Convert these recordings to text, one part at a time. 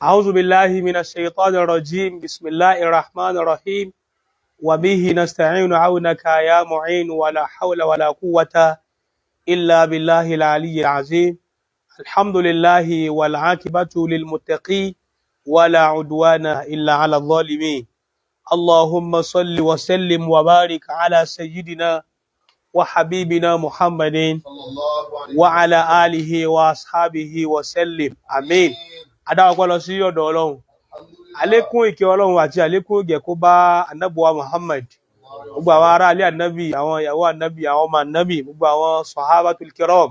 أعوذ بالله من الشيطان الرجيم. بسم الله الرحمن الرحيم، وبه نستعين، عونك يا معين، ولا حول ولا قوة إلا بالله العلي العظيم. الحمد لله والعاقبة للمتقين، ولا عدوان إلا على الظالمين. اللهم صل وسلم وبارك على سيدنا وحبيبنا محمد صلى الله عليه وعلى آله وأصحابه وسلم، آمين. Adáwọ̀pẹ́ lọ sí ọ̀dọ̀ Ọlọ́run. Àlékún ìkẹ́ Ọlọ́run àti àlékún ìgẹ̀ kó bá anábùwà Muhammad, gbogbo àwọn ará ilé ànábì, àwọn ìyàwó ànábì, àwọn ọmọ ànábì, gbogbo àwọn sahabatul kiram,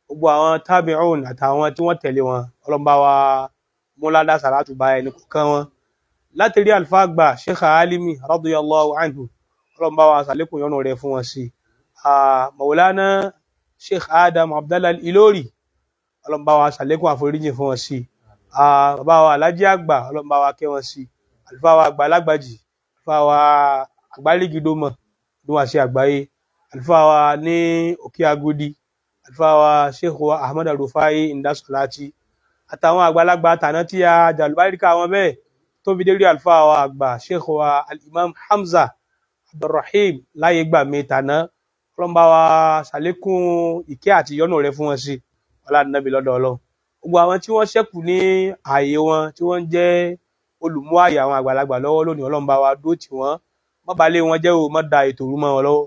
gbogbo àwọn tabi'un àtàwọn tí wọ́n tẹ̀lé wọn. Ọlọ́run bá wa múládà sàlátù bá ẹni kọ̀ọ̀kan wọn. Láti rí àlùfáà àgbà Sheikh Alimi radiyallahu anhu, Ọlọ́run bá wa sàlékún ìyọ́nú rẹ̀ fún wọn sí. Maulana Sheikh Adam Abdallah Ilori, Ọlọ́run bá wa sàlékún àforíjì fún wọn sí. Bàbá wa Alhaji àgbà, Ọlọ́run bá wa kẹ́ wọn sí. Àlùfáà wa àgbà Lágbàjì, àlùfáà wa àgbárígidómọ̀ ní wàá sí àgbáyé, àlùfáà wa ní Òkè Agodi, àlùfáà wa Sheikh wa Ahmad Rufai Indasolati, àtàwọn àgbàlagbà tàná tí a jàlùbáríkà wọn bẹ́ẹ̀, tó fi dérí àlùfáà wa àgbà Sheikh wa Al-Imam Hamza Abdulrahim láyé gbà mí tàná. Ọlọ́run bá wa ṣàlékún ìkẹ́ àti ìyọ́nú rẹ̀ fún wọn sí, ọlá nàbí lọ́dọ̀ Ọlọ́run. Gbogbo àwọn tí wọ́n ṣẹ́kù ní ààyè wọn, tí wọ́n ń jẹ́ olùmú ààyè àwọn àgbàlagbà lọ́wọ́ lónìí, Ọlọ́run bá wa dúró tì wọ́n, má bà lé wọn jẹ́ o, má da ètò rú mọ́ wọn lọ́wọ́,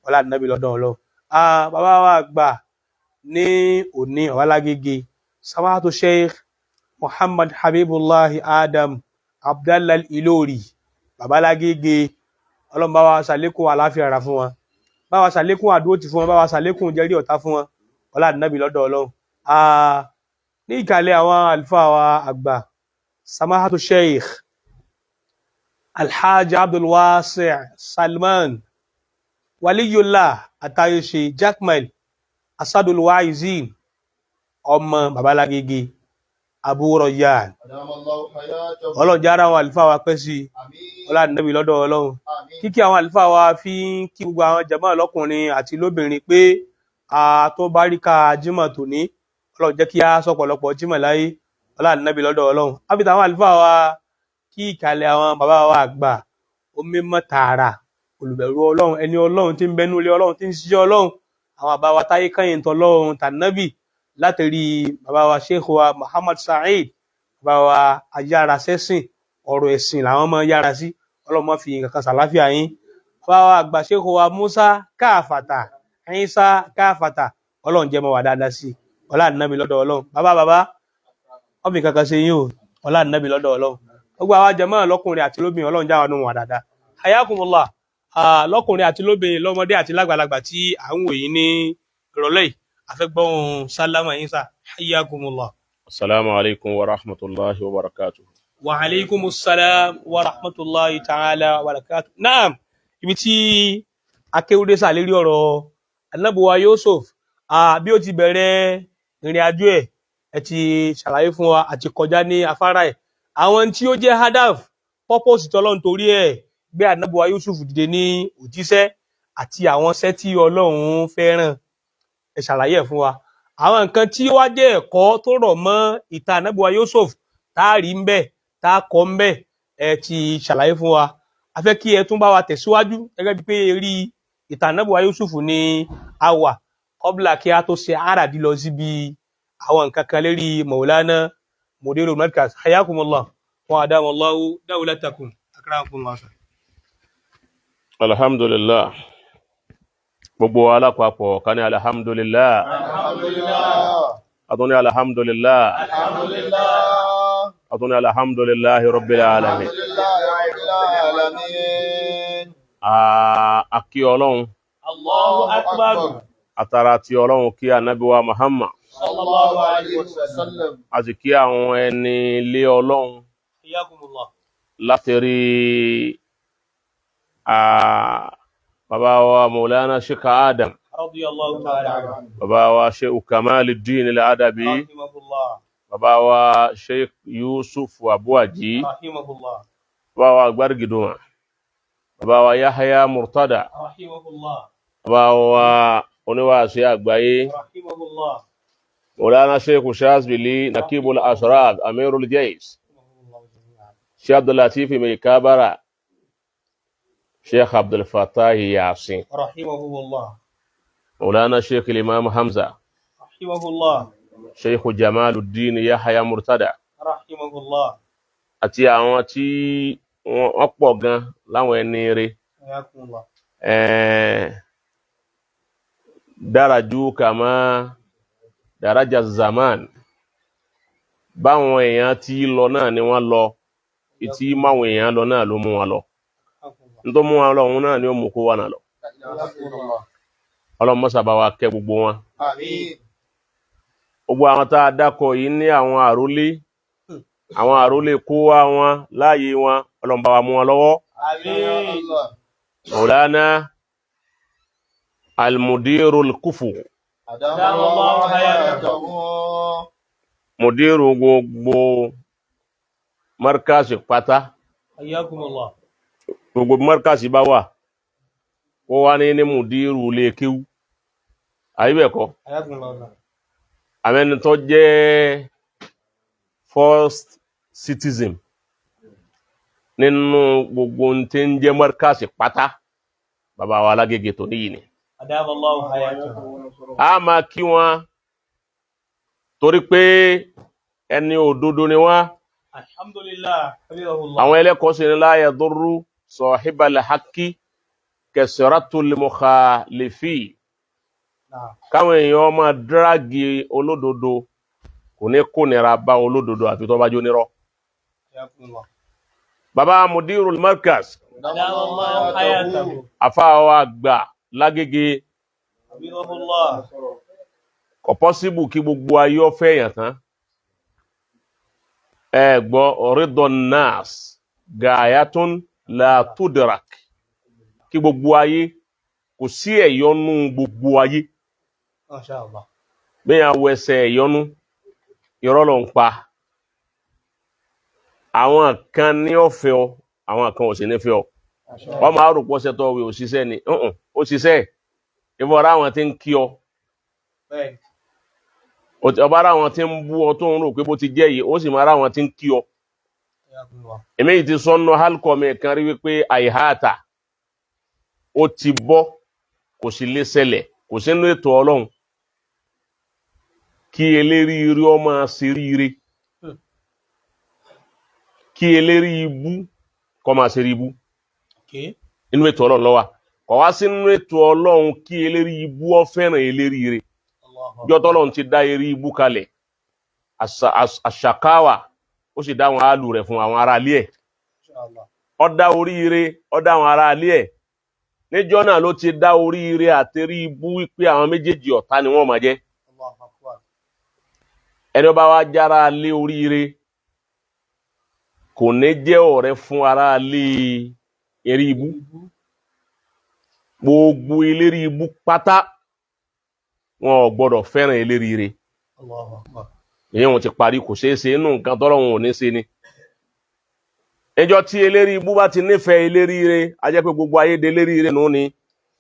ọlá nàbí lọ́dọ̀ Ọlọ́run. Bàbá wa àgbà ní òní ọ̀wálágége, Samahatu Sheikh Muhammad Habibullahi Adam Abdallah Ilori, babalágége, Ọlọ́run bá wa ṣàlékún àlàáfíà ara fún wọn, bá wa ṣàlékún àdúró tì fún wọn, bá wa ṣàlékún jẹ́rí ọ̀tá fún wọn, ọlá nàbí lọ́dọ̀ Ọlọ́run. Ní ìkàlẹ̀ àwọn àlùfáà wa àgbà Samahatu Sheikh Alhaji Abdulwasi Salman Waliyullah Atayose Jakmal Asadul Waizin, ọmọ babalágége, Abu Rayyan. أدام الله حياته. Ọlọ́run jẹ́ ara àwọn àlùfáà wa pẹ́ sí i. آمين. Ọlá nàbí lọ́dọ̀ Ọlọ́run. آمين. Kíkí àwọn àlùfáà wa fi ń kí gbogbo àwọn jàmáà lọ́kùnrin àti lóbìnrin pé a tó báríkà jímọ̀ tòní. Ọlọ́run jẹ́ kí a sọ̀pọ̀lọpọ̀ jímọ̀ láyé, ọlá nàbí lọ́dọ̀ Ọlọ́run. Ábìtà àwọn àlùfáà wa kí ìkàlẹ̀ àwọn bàbá wa àgbà omi mọ́ tààrà, olùbẹ̀rù Ọlọ́run, ẹni Ọlọ́run tí ń bẹnu ilé Ọlọ́run, tí ń ṣiṣẹ́ Ọlọ́run, àwọn bàbá wa táyé kẹ́yìn tọ́lọ́run tànábì, láti rí bàbá wa Sheikh wa Muhammad Saheed, bàbá wa ayára sẹ́sìn, ọ̀rọ̀ ẹ̀sìn làwọn máa yára sí. Ọlọ́run má fi nǹkan kan sàláfíà yín. Bàbá wa àgbà Sheikh wa Musa Káfàtà Isa Káfàtà, Ọlọ́run jẹ́ mọ́ wà dáadáa sí i, ọlá nàbì lọ́dọ̀ Ọlọ́run. Bàbá bàbá, wọ́n fi nǹkan kan ṣe yín o, ọlá nàbì lọ́dọ̀ Ọlọ́run. Gbogbo àwa jàmáà lọ́kùnrin àti lóbìnrin, Ọlọ́run jáwa nù wà dáadáa. Hayakumullah. Lọ́kùnrin àti lóbìnrin, lọ́mọdé àti lágbàlagbà tí à ń wò yín ní ìrọ̀lẹ́ yìí, àfẹ́gbọ́n sálámà yín sà. Hayakumullah. السلام عليكم ورحمة الله وبركاته. Wa alaikumus salam wa rahmatullahi ta'ala wa barakatuh. Naam, ibi tí akéwúdé sà lérí ọ̀rọ̀ anábùwà Yusuf, bí ó ti bẹ̀rẹ̀ ìrìn àjò ẹ̀, ẹ ti ṣàlàyé fún wa àti kọjá ní afárá ẹ̀, àwọn tí ó jẹ́ hadaf, purpose tọ́lọ́run torí ẹ̀ gbé anábùwà Yusuf dìde ní òjíṣẹ́, àti àwọn iṣẹ́ tí Ọlọ́run fẹ́ràn, ẹ ṣàlàyé ẹ̀ fún wa. Àwọn nǹkan tí ó wá jẹ́ ẹ̀kọ́ tó rọ̀ mọ́ ìta anábùwà Yusuf tá a rí ń bẹ̀, tá a kọ́ ń bẹ̀, ẹ ti ṣàlàyé fún wa. A fẹ́ kí ẹ tún bá wa tẹ̀síwájú gẹ́gẹ́ bí pé eré ìtàn anábùwà Yusuf ni a wà kọ́bùlà kí a tó ṣe àràdí lọ síbi àwọn nǹkan kan lérí Maulana Mudirul Markaz. Hayakumullah wa adamallahu dawlatakum, akramakumullah. Alhamdulillah, gbogbo alápapọ̀ ká ní alhamdulillah. Alhamdulillah. Àtúní alhamdulillah. Alhamdulillah. Àtúní alhamdulillahi rabbil alamin. Alhamdulillah rabbil alamin. A kí Ọlọ́run. Allahu akbar. Àtàrà tí Ọlọ́run kí ànábì wa Muhammad. Sallallahu alayhi wa sallam. A sì kí àwọn ẹni ilé Ọlọ́run. Hayakumullah. Láti rí bàbá wa Maulana Sheikh Adam, radiyallahu ta'ala anhu, bàbá wa Sheikh Kamaluddin Al-Adabi, rahimahullah, bàbá wa Sheikh Yusuf Abuaji, rahimahullah, bàbá wa Gbargiduma, bàbá wa Yahya Murtada, rahimahullah, bàbá wa oníwàásí àgbáyé, rahimahullah, Maulana Sheikh Shazbili Nakibul Asrar Amirul Jais. Sheikh Abdulatif Mekabara, Sheikh Abdul Fattah Yasin, Rahimahullah. Maulana Sheikh Imam Hamza, Rahimahullah. Sheikh Jamaluddin Yahya Murtada, Rahimahullah. Àti àwọn tí wọ́n pọ̀ gan láwọn ẹni rere. Hayakumullah. Dáraju kàmá daraja zaman, báwọn èèyàn tí lọ náà ni wọ́n lọ, ìtí máwọn èèyàn lọ náà ló mú wọn lọ. Hayakumullah. Nítorí mú wọn lọ òun náà ni ó mú kó wà náà lọ. Ọlọ́run mọ́sà bá wa kẹ́ gbogbo wọn. Àmín. Gbogbo àwọn tá a dákọ yìí ní àwọn àrólé, àwọn àrólé kó wá wọn láàyè wọn, Ọlọ́run bá wa mú wọn lọ́wọ́. Àmín. Maulana Almudirul Kufu, Adamallahu hayatahu. Mudiru gbogbo markasi pátá, Hayakumullah. gbogbo markasi bá wà kó wá ní mudiru lè kíw, àyè bẹ́ẹ̀ kọ́? Hayakumullah. Àmẹ́ni tó jẹ́ first citizen nínú gbogbo ohun tí ń jẹ́ markasi pátá, bàbá wa Alágége tó níyì ni. Adamallahu hayatahu. A máa kí wọn torí pé ẹni òdodo ni wọn. Alhamdulillah. Habibullah. Àwọn ẹlẹ́kọ̀ọ́ sì ní la yadurru sahibal haqqi kasratul mukhalifi. Naam. Káwọn èèyàn máa dírágì olódodo kò ní kó nira bá olódodo àfi tó bá jó nírọ́. Hayakumullah. Bàbá Mudirul Markaz, Adamallahu hayatahu. àfáà àgbà Lágége, Habibullah. kò pọ́síbù kí gbogbo ayé ọ̀fẹ́ èèyàn tán. Ẹ gbọ́, ridon nas gayatun la tudrak, kí gbogbo ayé, kò sí ẹ̀yọ́nú gbogbo ayé. Masha Allah. Bẹ́ẹ̀ awọ ẹsẹ̀ ẹ̀yọ́nú, irọ́ ló ń pa. Àwọn kan ní ọ̀fẹ́ ọ, àwọn kan ò sì ní fẹ́ ọ. Wọ́n máa rò pọ́sẹ̀ tó wí òṣìṣẹ́ ni, ǹǹ, ó ṣiṣẹ́ ìfọ̀rọ̀ àwọn tí ń kí ọ. Bẹ́ẹ̀. Ọba ara àwọn tí ń bú ọ tó ń rò pé bó ti jẹ́ yìí, ó sì máa ra àwọn tí ń kí ọ. Hayakumullah. Èmi yìí ti sọnù hálùkọ mi kan rí wípé àìháàtà ó ti bọ́, kò sì lè ṣẹlẹ̀, kò sínú ètò Ọlọ́run kí eléríire ó máa ṣe ríire, kí elérí ibú kó máa ṣe rí ibú. Okay. Inú ètò Ọlọ́run ló wà. Kò wá sínú ètò Ọlọ́run kí elérí ibú ó fẹ́ràn eléríire. Allahu Jọ́ tọ́lọ́run ti dá eré ibú kalẹ̀, àṣàkáwà, ó sì dá àwọn áàlù rẹ̀ fún àwọn ará ilé ẹ̀. Masha Allah. Ó dá oríire, ó dá àwọn ará ilé ẹ̀. Níjọ́ náà ló ti dá oríire àtẹrí ibú wípé àwọn méjèèjì ọ̀tá ni wọ́n máa jẹ́. Allahu akbar. Ẹni ó bá wá jára lé oríire kò ní jẹ́ ọ̀rẹ́ fún ará lé eré ibú. Gbogbo eléri ibú pátá wọn ò gbọ́dọ̀ fẹ́ràn eléríire. Allahu akbar. Ìyẹn wọn ti parí, kò ṣeé ṣe inú nǹkan tọ́lọ́run ò ní ṣe ni. Níjọ́ tí eléri ibú bá ti nífẹ̀ẹ́ eléríire, a jẹ́ pé gbogbo ayé de eléríire nù ni.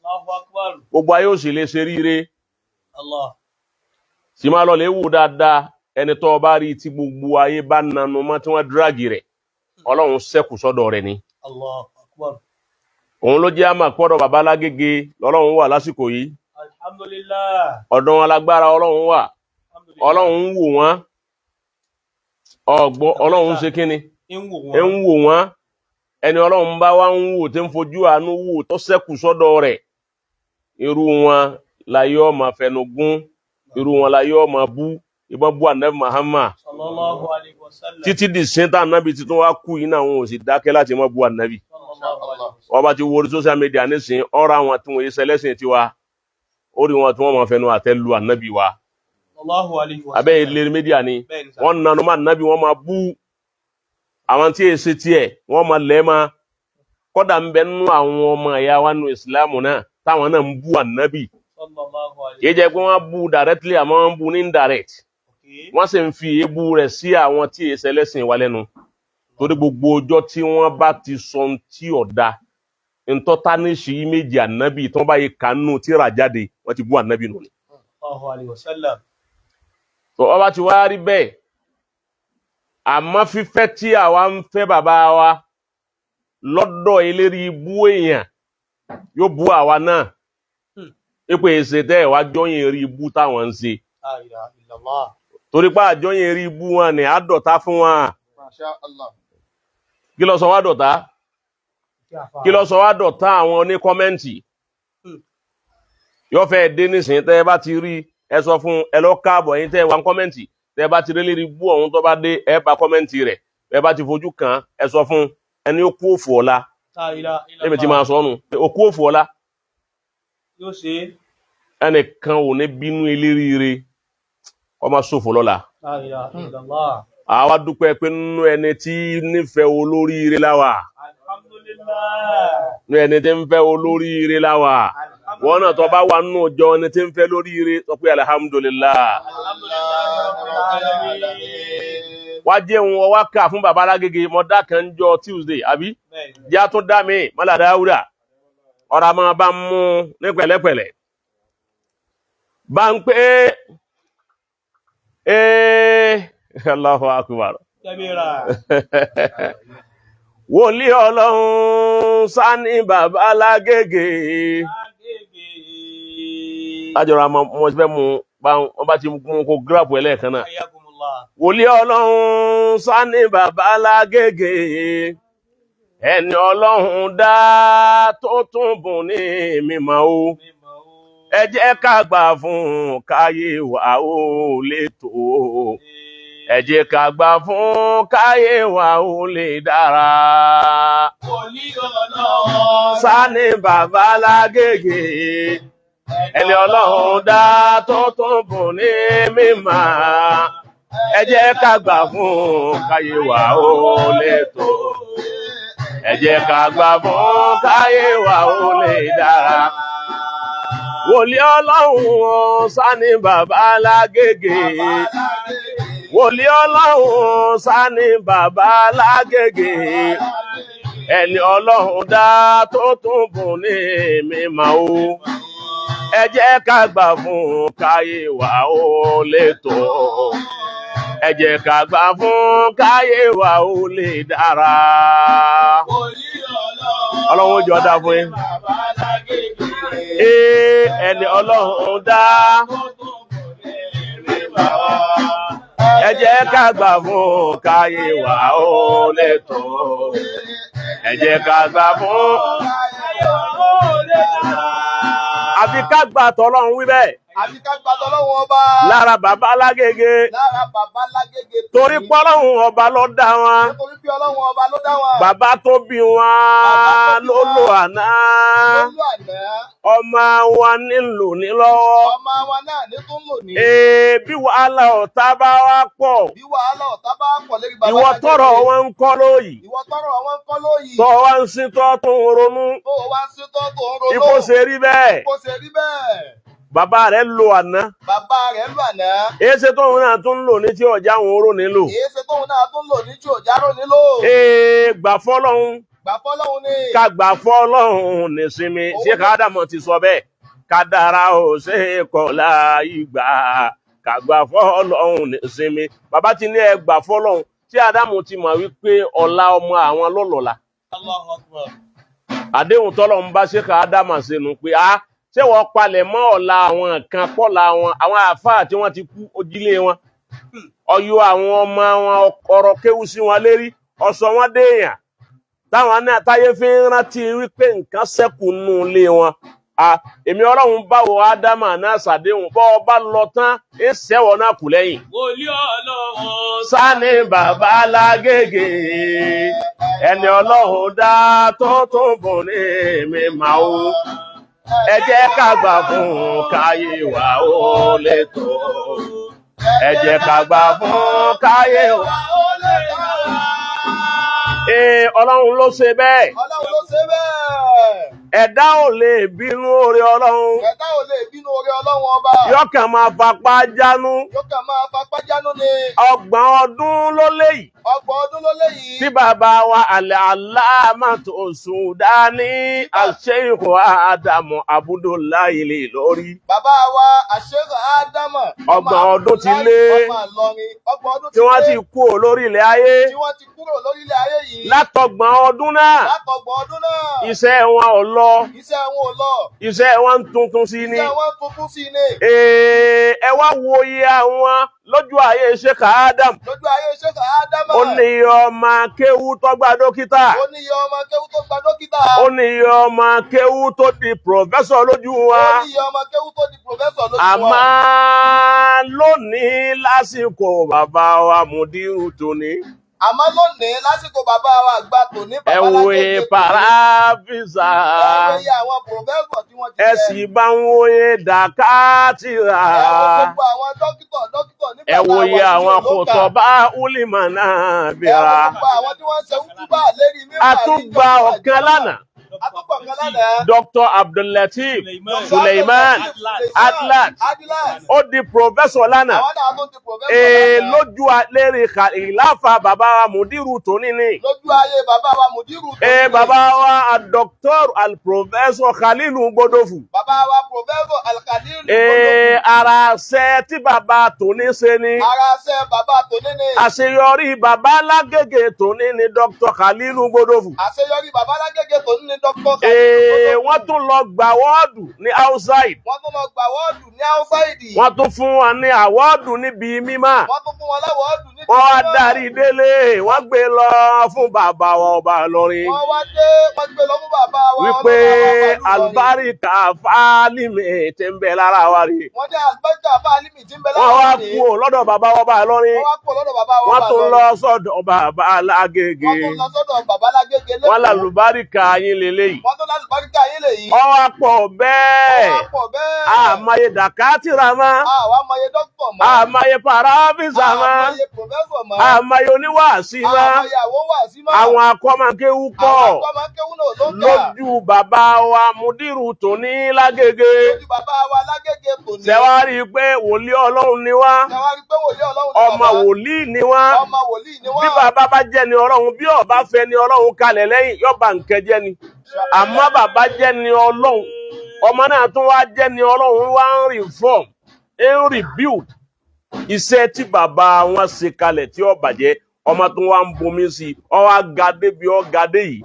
Allahu akbar. Gbogbo ayé ò sì lè ṣe ríire. Allah. Sì máa lọ lè wù dáadáa, ẹni tó bá rí tí gbogbo ayé bá nanu mọ́ tí wọ́n dírágì rẹ̀, Ọlọ́run ṣẹ́kù sọ́dọ̀ rẹ̀ ni. Allahu akbar. Òun ló jẹ́ àmà pọ́dọ̀ bàbá Lágége lọ́lọ́run wà lásìkò yìí. Alhamdulillah. Ọ̀dọ̀ wọn lágbára Ọlọ́run wà. Alhamdulillah. Ọlọ́run ń wò wọ́n. Ọ̀gbọ́ Ọlọ́run ṣe kíni? Ń wò Ń wọ́n. wò wọ́n. Ẹni Ọlọ́run bá wá ń wò tí ń fojú àánú wò tó ṣẹ́kù sọ́dọ̀ rẹ̀, irú wọn la yóò máa fẹnu gún, irú wọn la yóò máa bú. Ìbọn bú Ànábì Muhammad Sallallahu alayhi wa sallam. títí di sẹ́ńtà Ànábì tuntun wá kú yìí náà, wọn ò sì dákẹ́ láti má bú Ànábì. Sallallahu alayhi wa sallam. Wọ́n bá ti wo orí social media nísìnyí, ọ̀rọ̀ àwọn tí wọ́n yé sẹlẹ́sìn tiwa, ó rí wọn tí wọ́n máa fẹnu àtẹ́ lu Ànábì wa. Sallallahu alayhi wa Abẹ́ sallam. ilé media ni Bẹ́ẹ̀ ni sà. wọ́n nanu má Ànábì, wọ́n máa bú àwọn tí èsì tiẹ̀, wọ́n máa lẹ́ máa kọ́dà ń bẹ nínú àwọn ọmọ ẹ̀yà wa nù ìsìlámù náà táwọn náà ń bú Ànábì. Sallallahu alayhi Kì í jẹ́ pé wọ́n bú directly, àmọ́ wọ́n bú ní indirect. Okay. Wọ́n sì ń fi èébú rẹ̀ sí àwọn tí èsì ẹlẹ́sìn wa lẹ́nu, torí gbogbo ọjọ́ tí wọ́n bá ti sọ ohun tí ọ̀dà ntọ́ta ní ṣì í méjì Ànábì tí wọ́n bá yẹ kánú tíra jáde, wọ́n ti bú Ànábì nù ni. Sallallahu alayhi wa sallam. Tó ọba ti wá rí bẹ́ẹ̀, Àmọ́ fífẹ́ tí àwa ń fẹ́ bàbá wa lọ́dọ̀ eléri ibú èèyàn yóò bú àwa náà. Ipò èsè tẹ́ ẹ̀ wá jọyìn eré ibú táwọn ń ṣe. La ilaha illallah. Torí pé àjọyìn eré ibú wọn ni àdọ̀tá fún wọn. Masha Allah. Kí ló sọ wá dọ̀tá? Kí ló sọ wá dọ̀tá àwọn oníkọ́mẹ́ǹtì? Yóò fẹ́ dé nísìnyí, tẹ́ ẹ bá ti rí ẹ sọ fún ẹ lọ káàbọ̀ yín tẹ́ ẹ wá ń comment, tẹ́ ẹ bá ti rí lérí bú ọ̀hún tó bá dé, ẹ bá comment rẹ̀. Ẹ bá ti fojú kàn án, ẹ sọ fún ẹni ó kú òfò ọ̀la. La ilaha illallah. Ẹ̀mí ti máa sọ ọ́nù ó kú òfò ọ̀la. Yóò ṣe é. Ẹnìkan ò ní bínú eléríire kó má ṣòfò lọ́la. La ilaha illallah. Àwa dúpẹ́ pé nínú ẹni tí nífẹ̀ẹ́ olóríire láwà. Alhamdulillah. Nínú ẹni tí ń fẹ́ olóríire láwà. Wọn náà tó bá wà nínú ọjọ́ ẹni tí ń fẹ́ lóríire, sọ pé alhamdulillah. Alhamdulillah rabbil alamin. Wá jẹun ọwá kà fún baba alágége mọ̀dá kan jọ Tuesday àbí Bẹ́ẹ̀ni. jẹ́ àtún dá mi mọ́lá dáúdà ọ̀rọ̀ àmọ́ bá ń mú ní pẹ̀lẹ́pẹ̀lẹ́ bá ń pé ee Allahu akbar. Kabira. Wòlíì Ọlọ́run sani baba alágége. Agége. Lájọra mo fẹ́ mu bá wọn bá ti mú kó gíráàpù ẹlẹ́ẹ̀kan náà. Ayakumullah. Wòlíì Ọlọ́run sani baba alágége, ẹni Ọlọ́run dá tó tún bùn ní mímọ́ o. Mímọ́ o. Ẹ jẹ́ ká gbà fún káyé wa ó lè tó. Ẹ jẹ́ ká gbà fún káyé wa ó lè dára. Wòlíì Ọlọ́run Sani baba alágége, ẹni Ọlọ́run dá tó tún bùn ní mímọ́, ẹ jẹ́ ká gbà fún káyé wa ó lè tó. Ẹ jẹ́ ká gbà fún káyé wa ó lè dára. Wòlíì Ọlọ́run sani baba alágége. Wòlíì Ọlọ́run sani baba alágége, ẹni Ọlọ́run dá tó tún bùn ní mímọ́ o. Ẹ jẹ́ ká gbà fún káyé wa ó lè tó. Ẹ jẹ́ ká gbà fún káyé wa ó lè dára. Wòlíì Ọlọ́run Ọlọ́run ó jọ dá fún yín. bàbá alágége. Ee, ẹni Ọlọ́run dá. Ẹ jẹ́ ká gbà fún káyé wa ó lè tó. Ẹ jẹ́ ká gbà fún. Àfi ká gbà tọ́lọ́run wí bẹ́ẹ̀. Àfi ká gba tọ́lọ́wọ́ ọba. Lára bàbá alágége. Lára bàbá lágége. Torí pọ́lọ́run ọba ló dá wọn. Nítorí pé Ọlọ́run ọba ló dá wọn. Bàbá tó bí wọn ló lò àná. Ló lò àná. Ọmọ wọn nílò ní lọ́wọ́. Ọmọ wọn náà ní tó ń lò ní. Ee, bí wàhálà ọ̀tá bá wá pọ̀. Bí wàhálà ọ̀tá bá pọ̀ lérí bàbá Ìwọ lágége. tọrọ wọn ń kọ́ lóyìí. Ìwọ tọrọ wọn ń kọ́ lóyìí. Tọ́ wá ń sin tọ́ tó ń ronú. Tó o wá ń sí tó tó ń ronú. Ipò ṣe rí bẹ́ẹ̀. Kó ṣe rí bẹ́ẹ̀. Bàbá rẹ̀ lo àná. Bàbá rẹ̀ lò àná. Èéṣe tóun náà tún ń lò ní tí ọjà òun rò nílò. Èé ṣe tóun náà tún lò ní tí òjárò nílò. Ee, gbà fọ́lọ́hun. Gbà fọ́lọ́hun ni. Ká gbà fọ́lọ́hun nísinmi. Ṣé kádàmọ̀ ti sọ bẹ́ẹ̀? Kádàrá ò ṣe é kọ̀ láì gbà. Ká gbà fọ́lọ́hun nísinmi. Bàbá ti ní ẹ gbà fọ́lọ́hun. Tí Ádámù ti mọ̀ wípé ọ̀la ọmọ àwọn lọ́lọ́la. Allahu akbar. Àdéhùn tọ́lọ̀ ń bá ṣe ká Ádámà ṣe nu pé a ṣé wọ́n palẹ̀ mọ́ ọ̀la àwọn kan pọ̀la wọn àwọn àáfàá tí wọ́n ti kú ojílé wọn ọyọ àwọn ọmọ wọn ọ̀rọ̀ kéwú sí wọn lérí ọ̀sọ̀ wọn déèyàn táwọn náà táyé fi ń rántí wípé nǹkan ṣẹ́kù nù ilé wọn. A èmi Ọlọ́run báwo Ádámà náà ṣàdéhùn bọ́ ọ bá lọ tán ń ṣẹ́wọ̀ náà kù lẹ́yìn. Wòlíì Ọlọ́run Sani bàbá alágége, ẹni Ọlọ́run dá tó tún bùn ní mímọ́ o. Ẹ jẹ́ ká gbà fún káyé wa ó lè tó. Ẹ jẹ́ ká gbà fún káyé wa. Ó lè dára. Ee, Ọlọ́run ló ṣe bẹ́ẹ̀. Ọlọ́run ló ṣe bẹ́ẹ̀. Ẹ̀dá ò lè bínú oore Ọlọ́run. Ẹ̀dá ò lè bínú oore Ọlọ́run ọba. Yọkàn máa fapá jánu. Yóò kàn máa fapá jánú ni. 30 ọdún ló lé yìí 30 ọdún ló lé yìí. tí bàbá wa Al-Allamatu Sudani Al-Sheikh Adamu Abdullahi lórí. Bàbá wa Àṣẹ́rọ̀ Ádámọ̀. 30 ọdún ti lé. Ọmọ Ìlọrin. 30 ọdún Tí wọ́n ti kú lórí ilẹ̀ ayé. Tí wọ́n ti kúrò lórílẹ̀ ayé yìí. Látọgbọ̀n ọdún náà. Látọgbọ̀n ọdún náà. Iṣẹ́ wọn ò lọ. Iṣẹ́ wọn ò lọ. Iṣẹ́ wọn ń tuntun sí ni. Iṣẹ́ wọn ń tuntun sí ni. Ẹ wá wo iye àwọn lójú ayé Sheikh Adam. Lójú ayé Sheikh Ádámọ̀. Ó ní iye ọmọ kéwú tó gba dókítà. Ó ní iye ọmọ kéwú tó gba dókítà. Ó ní iye ọmọ kéwú tó di pòfẹ́sọ̀ lójú wa. Ó ní iye ọmọ kéwú tó di pòfẹ́sọ̀ lójú wa. Àmọ́ lónìí lásìkò bàbá wa Mùdírù tòní. Àmọ́ lónìí lásìkò bàbá wa àgbà tòní Ẹ bàbá wo Lágége tòní. pàràfíìsà. Ẹ wo iye àwọn pòfẹ́sọ̀ tí wọ́n ti Ẹ jẹ. sì bá ń wòye dàkátìrà. Ẹ wo gbogbo àwọn dókítà dókítà nígbà Ẹ tá a wo wà iye ní àwọn òlóǹkà. kòtò bá úlìmọ̀ náà Ẹ wo bíra. gbogbo àwọn tí wọ́n ń ṣe wútúbà lérí A mímbà tún ní gba ìjọba ọ̀kan ìjọba. lánàá. A tún gbà ọ̀kan lánàá. Dr. Abdullateef Dr. Suleiman Abdulateef Atlas. Atlas. Ó di pòfẹ́sọ̀ lánàá. Àwọn náà tún di pòfẹ́sọ̀ Ee lánàá. lójú lérí ìláfà bàbá wa Mùdírù tòní ni. Lójú ayé bàbá wa Mùdírù tòní Ee ni. bàbá wa Dr. Al-Professor Khalilu Gbodofu. Bàbá wa Pòfẹ́sọ̀ Alkalilu Ee Gbodofu. ara ṣẹ́ tí bàbá tòní ṣe ni. Ara ṣẹ́ bàbá tòní ni. Àṣeyọrí bàbá Lágége tòní ni Dr. Khalilu Gbodofu. Àṣeyọrí bàbá Lágége tòní ni Dr. Khalilu Ee Gbodofu. wọ́n tún lọ gba wọ́ọ̀dù ní outside. Wọ́n tún lọ gba wọ́ọ̀dù ní outside. Wọ́n tún fún wọn ní àwọ́ọ̀dù níbi mímọ́. Wọ́n tún fún wọn láwọ́ọ̀dù níbi Wọ́n wá mímọ́. darí délé, wọ́n gbé lọ fún bàbá wa ọba Ìlọrin. Wọ́n wá dé, wọ́n gbé lọ fún bàbá wa Wípé ọlọ́ba wa pẹ̀lú Ìlọrin. àlùbáríkà fálímì tí ń bẹ lára wa rè. Wọ́n ní àlùbáríkà fálímì tí ń bẹ Wọ́n lára wá wa rè. kúrò lọ́dọ̀ bàbá wa ọba Ìlọrin. Wọ́n wá kúrò lọ́dọ̀ bàbá wa Wọ́n ọba tún lọ Ìlọrin. sọ́dọ̀ bàbá Lágége. Wọ́n tún lọ sọ́dọ̀ bàbá Lágége Wọ́n lÉkòó. làlùbáríkà yín leléyìí. Wọ́n tún lálùbáríkà yín lèyí. Ó wá pọ̀ Ó bẹ́ẹ̀. wá pọ̀ bẹ́ẹ̀. Àmọye dàkátìrà mọ́. Àwa mọye dókítà mọ́. Àmọye pàràfíìsà mọ́. Àmọye pòfẹ́sọ̀ mọ́. Àmọye oníwàásí mọ́. Àmọye àwọn wàásí mọ́. Àwọn akọ́mọkéwú pọ̀. Àwọn akọ́mọkéwú náà ló ń kà. Lójú bàbá wa Mùdírù tòní Lágége. Lójú bàbá wa Lágége tòní. Ṣẹ̀wá rí i pé wòlíì Ọlọ́run ni wá. Ṣẹ̀wá rí i pé wòlíì Ọlọ́run ni Ọmọ bàbá. wòlíì ni wá. Ọmọ wòlíì ni wá. Bí bàbá bá jẹ́ ni Ọlọ́run, bí ó bá fẹ́ ni Ọlọ́run kalẹ̀ lẹ́yìn, yọba nkẹ́ jẹ́ ni. Àmọ́ bàbá jẹ́ ni Ọlọ́run. Ọmọ náà tún wá jẹ́ ni Ọlọ́run wá ń reform, ń rebuild. Iṣẹ́ tí bàbá wọn ṣe kalẹ̀ tí ó bàjẹ́, ọmọ tó wá ń bomi sí i, ó wá ga débi ó ga dé yìí.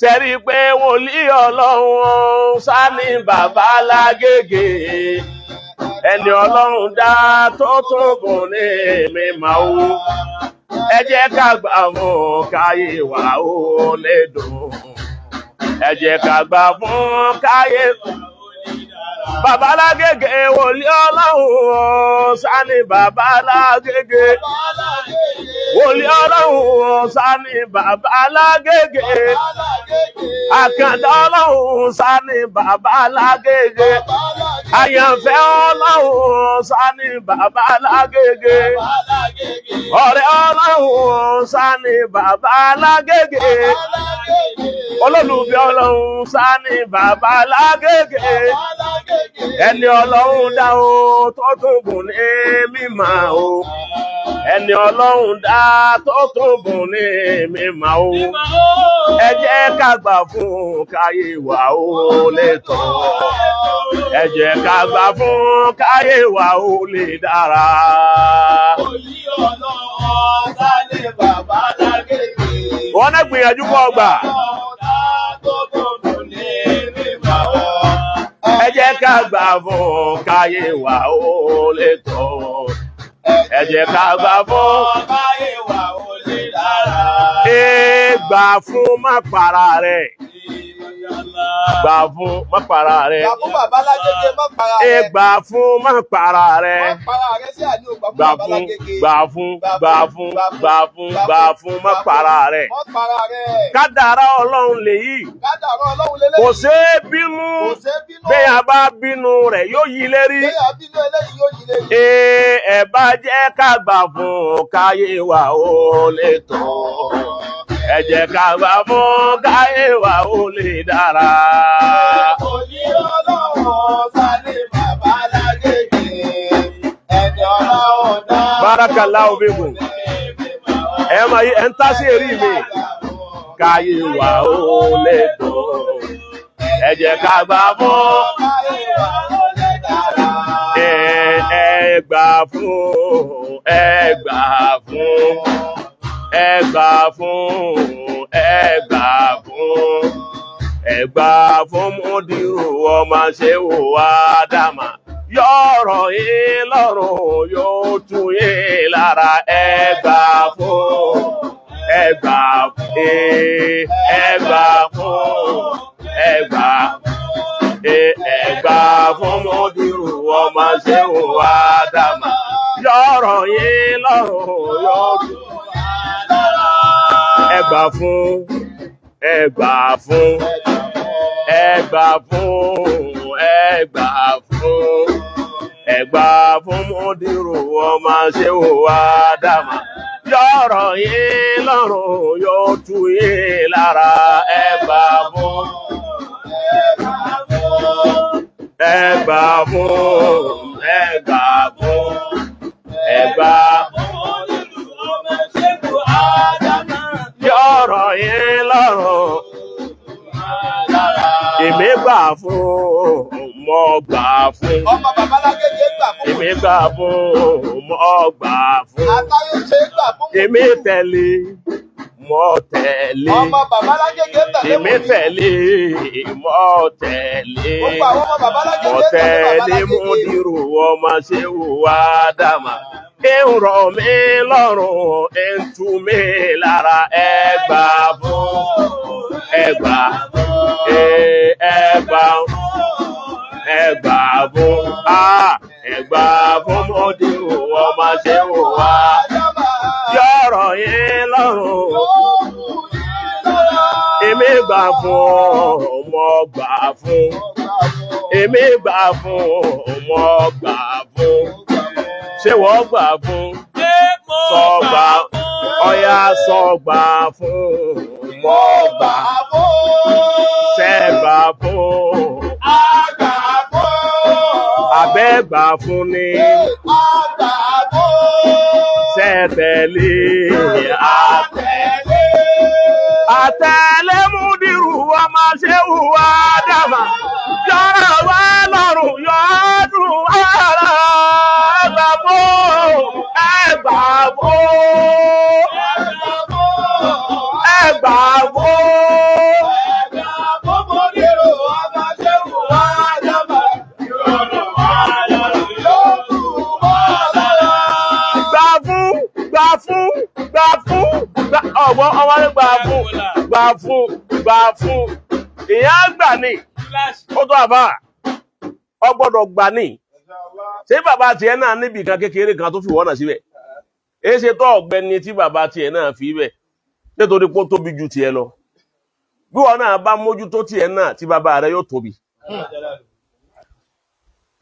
Ṣẹ́rí pé wòlíì Ọlọ́run sani bàbá Lágége. Ẹni Ọlọ́run dá tó tún bùn ní mímọ́ o. Ẹ jẹ́ ká gbà fún káyé wa ó lè dùn. Ẹ jẹ́ ká gbà fún káyé. Bàbá Lágége wòlíì Ọlọ́run sani bàbá Lágége. Wòlíì Ọlọ́run sani bàbá Lágége. Àkàndá Ọlọ́run sani bàbá Lágége. Àyànfẹ́ Ọlọ́run sani bàbá Lágége. Ọ̀rẹ́ Ọlọ́run sani bàbá Lágége. Olólùfẹ́ Ọlọ́run sani bàbá Lágége. Ẹni Ọlọ́run dá o tó tún bùn ní mímọ́ o. Ẹni Ọlọ́run dá tó tún bùn ní mímọ́ o. Ẹ jẹ́ ká gbà fún káyé wa ó lè tọ́. Ẹ jẹ́ ká gbà fún káyé wa ó lè dára. Wọ́n náà gbìyànjú kọ́ ọgbà. Ẹ jẹ́ ká gbà fún káyé wa ó lè tọ́. Ẹ jẹ́ ká gbà fún. Ee gbà fún má para rẹ̀. Gbà fún má para rẹ̀. Gbà fún bàbá Lágége má para Ee rẹ̀. gbà fún má para rẹ̀. Má para rẹ̀ sí àní ò gbà fún Gbà bàbá fún Lágége. gbà fún gbà fún gbà fún gbà fún má para rẹ̀. Má para rẹ̀. Kádàrá Ọlọ́run lèyí. Kádàrá Ọlọ́run leléyìí. Kò ṣeé bínú. Kò ṣeé bínú. Béèyàn bá bínú rẹ̀ yóò yí lérí. Béèyàn bínú eléyìí yóò yí lérí. Ee ẹ bá jẹ́ ká gbà fún káyé wa ó lè tọ́. Ẹ jẹ́ ká gbà fún káyé wa ó lè dára. Òní ọlọ́run sáré bàbá lágége. Ẹni ọlọ́run dá. Barakallahu fikum. Ẹ máa yí ẹ ń tá sí èrí mi. Káyé wa ó lè dùn. Ẹ jẹ́ ká gbà fún. Káyé wa ó lè dára. Ẹ ẹ gbà fún, ẹ gbà fún, ẹ gbà fún, ẹ gbà fún, ẹ gbà fún Múdírù ọmọ Ṣéwù Ádámà. Yọ̀rọ̀ yín lọ́rùn yóò tù yín lára. Ẹ gbà fún, ẹ gbà fún, ẹ gbà fún, ẹ gbà ẹ gbà fún Múdírù ọmọ Ṣéwù Ádámà. Yọ̀rọ̀ yín lọ́rùn yóò tù. Ẹ gbà fún, ẹ gbà fún, ẹ gbà fún, ẹ gbà fún, ẹ gbà fún Múdírù ọmọ Ṣéwù Ádámà. Yọ̀rọ̀ yín lọ́rùn yóò tù yín lára. Ẹ gbà fún, ẹ gbà fún, ẹ gbà fún, ẹ gbà. Yọ̀rọ̀ yín lọ́rùn. Èmi gbà fún, mo gbà fún. Ọmọ bàbá lágége gbà fún. Èmi gbà fún, mo gbà fún. Àtàyè ṣe gbà fún. Èmi tẹ̀lé, mo tẹ̀lé. Ọmọ bàbá lágége tẹ̀lé. Èmi tẹ̀lé, mo tẹ̀lé. Gbogbo àwọn ọmọ bàbá lágége Mo tẹ̀lé bàbá tẹ̀lé lágége. Múdírù ọmọ Ṣéwù Ádámà. Ń rọ̀ mí lọ́rùn, ń tú mi lára. Ẹ gbà fún, ẹ gbà, ẹ gbà, ẹ gbà fún, ẹ gbà fún Múdírù ọmọ Ṣéwù Ádámà. Yọ̀rọ̀ yín lọ́rùn. Èmi gbà fún, mo gbà fún. Èmi gbà fún, mo gbà fún. Ṣé wọ́n gbà fún? Sọ gbà, ọ̀yà sọ gbà fún, mo gbà. Ṣé gbà fún? Àbẹ́ gbà fún ni. Ṣé tẹ̀lé? Àtẹ̀lé Múdírù ọmọ Ṣéwù Ádámà. Yọ̀rọ̀ wá lọ́rùn yọ̀ọ́dún ara. Ẹ gbà fún, ẹ gbà fún, ẹ gbà fún. Gbà fún, gbà fún, gbà fún, gbà ọ̀gbọ́n ọmọ ní gbà fún, gbà fún, gbà fún. Ìyá gbà ní, ó tó àbá, ọ gbọ́dọ̀ gbà ní. Ṣé bàbá tiẹ̀ náà níbi kan kékeré kan tó fi wọ́n náà síbẹ̀? Èé ṣe tó ọ̀gbẹ́ni tí bàbá tiẹ̀ náà fi bẹ̀ nítorí pé ó tóbi ju tiẹ̀ lọ. Bí wọn náà bá mójútó tiẹ̀ náà tí bàbá rẹ yóò tóbi.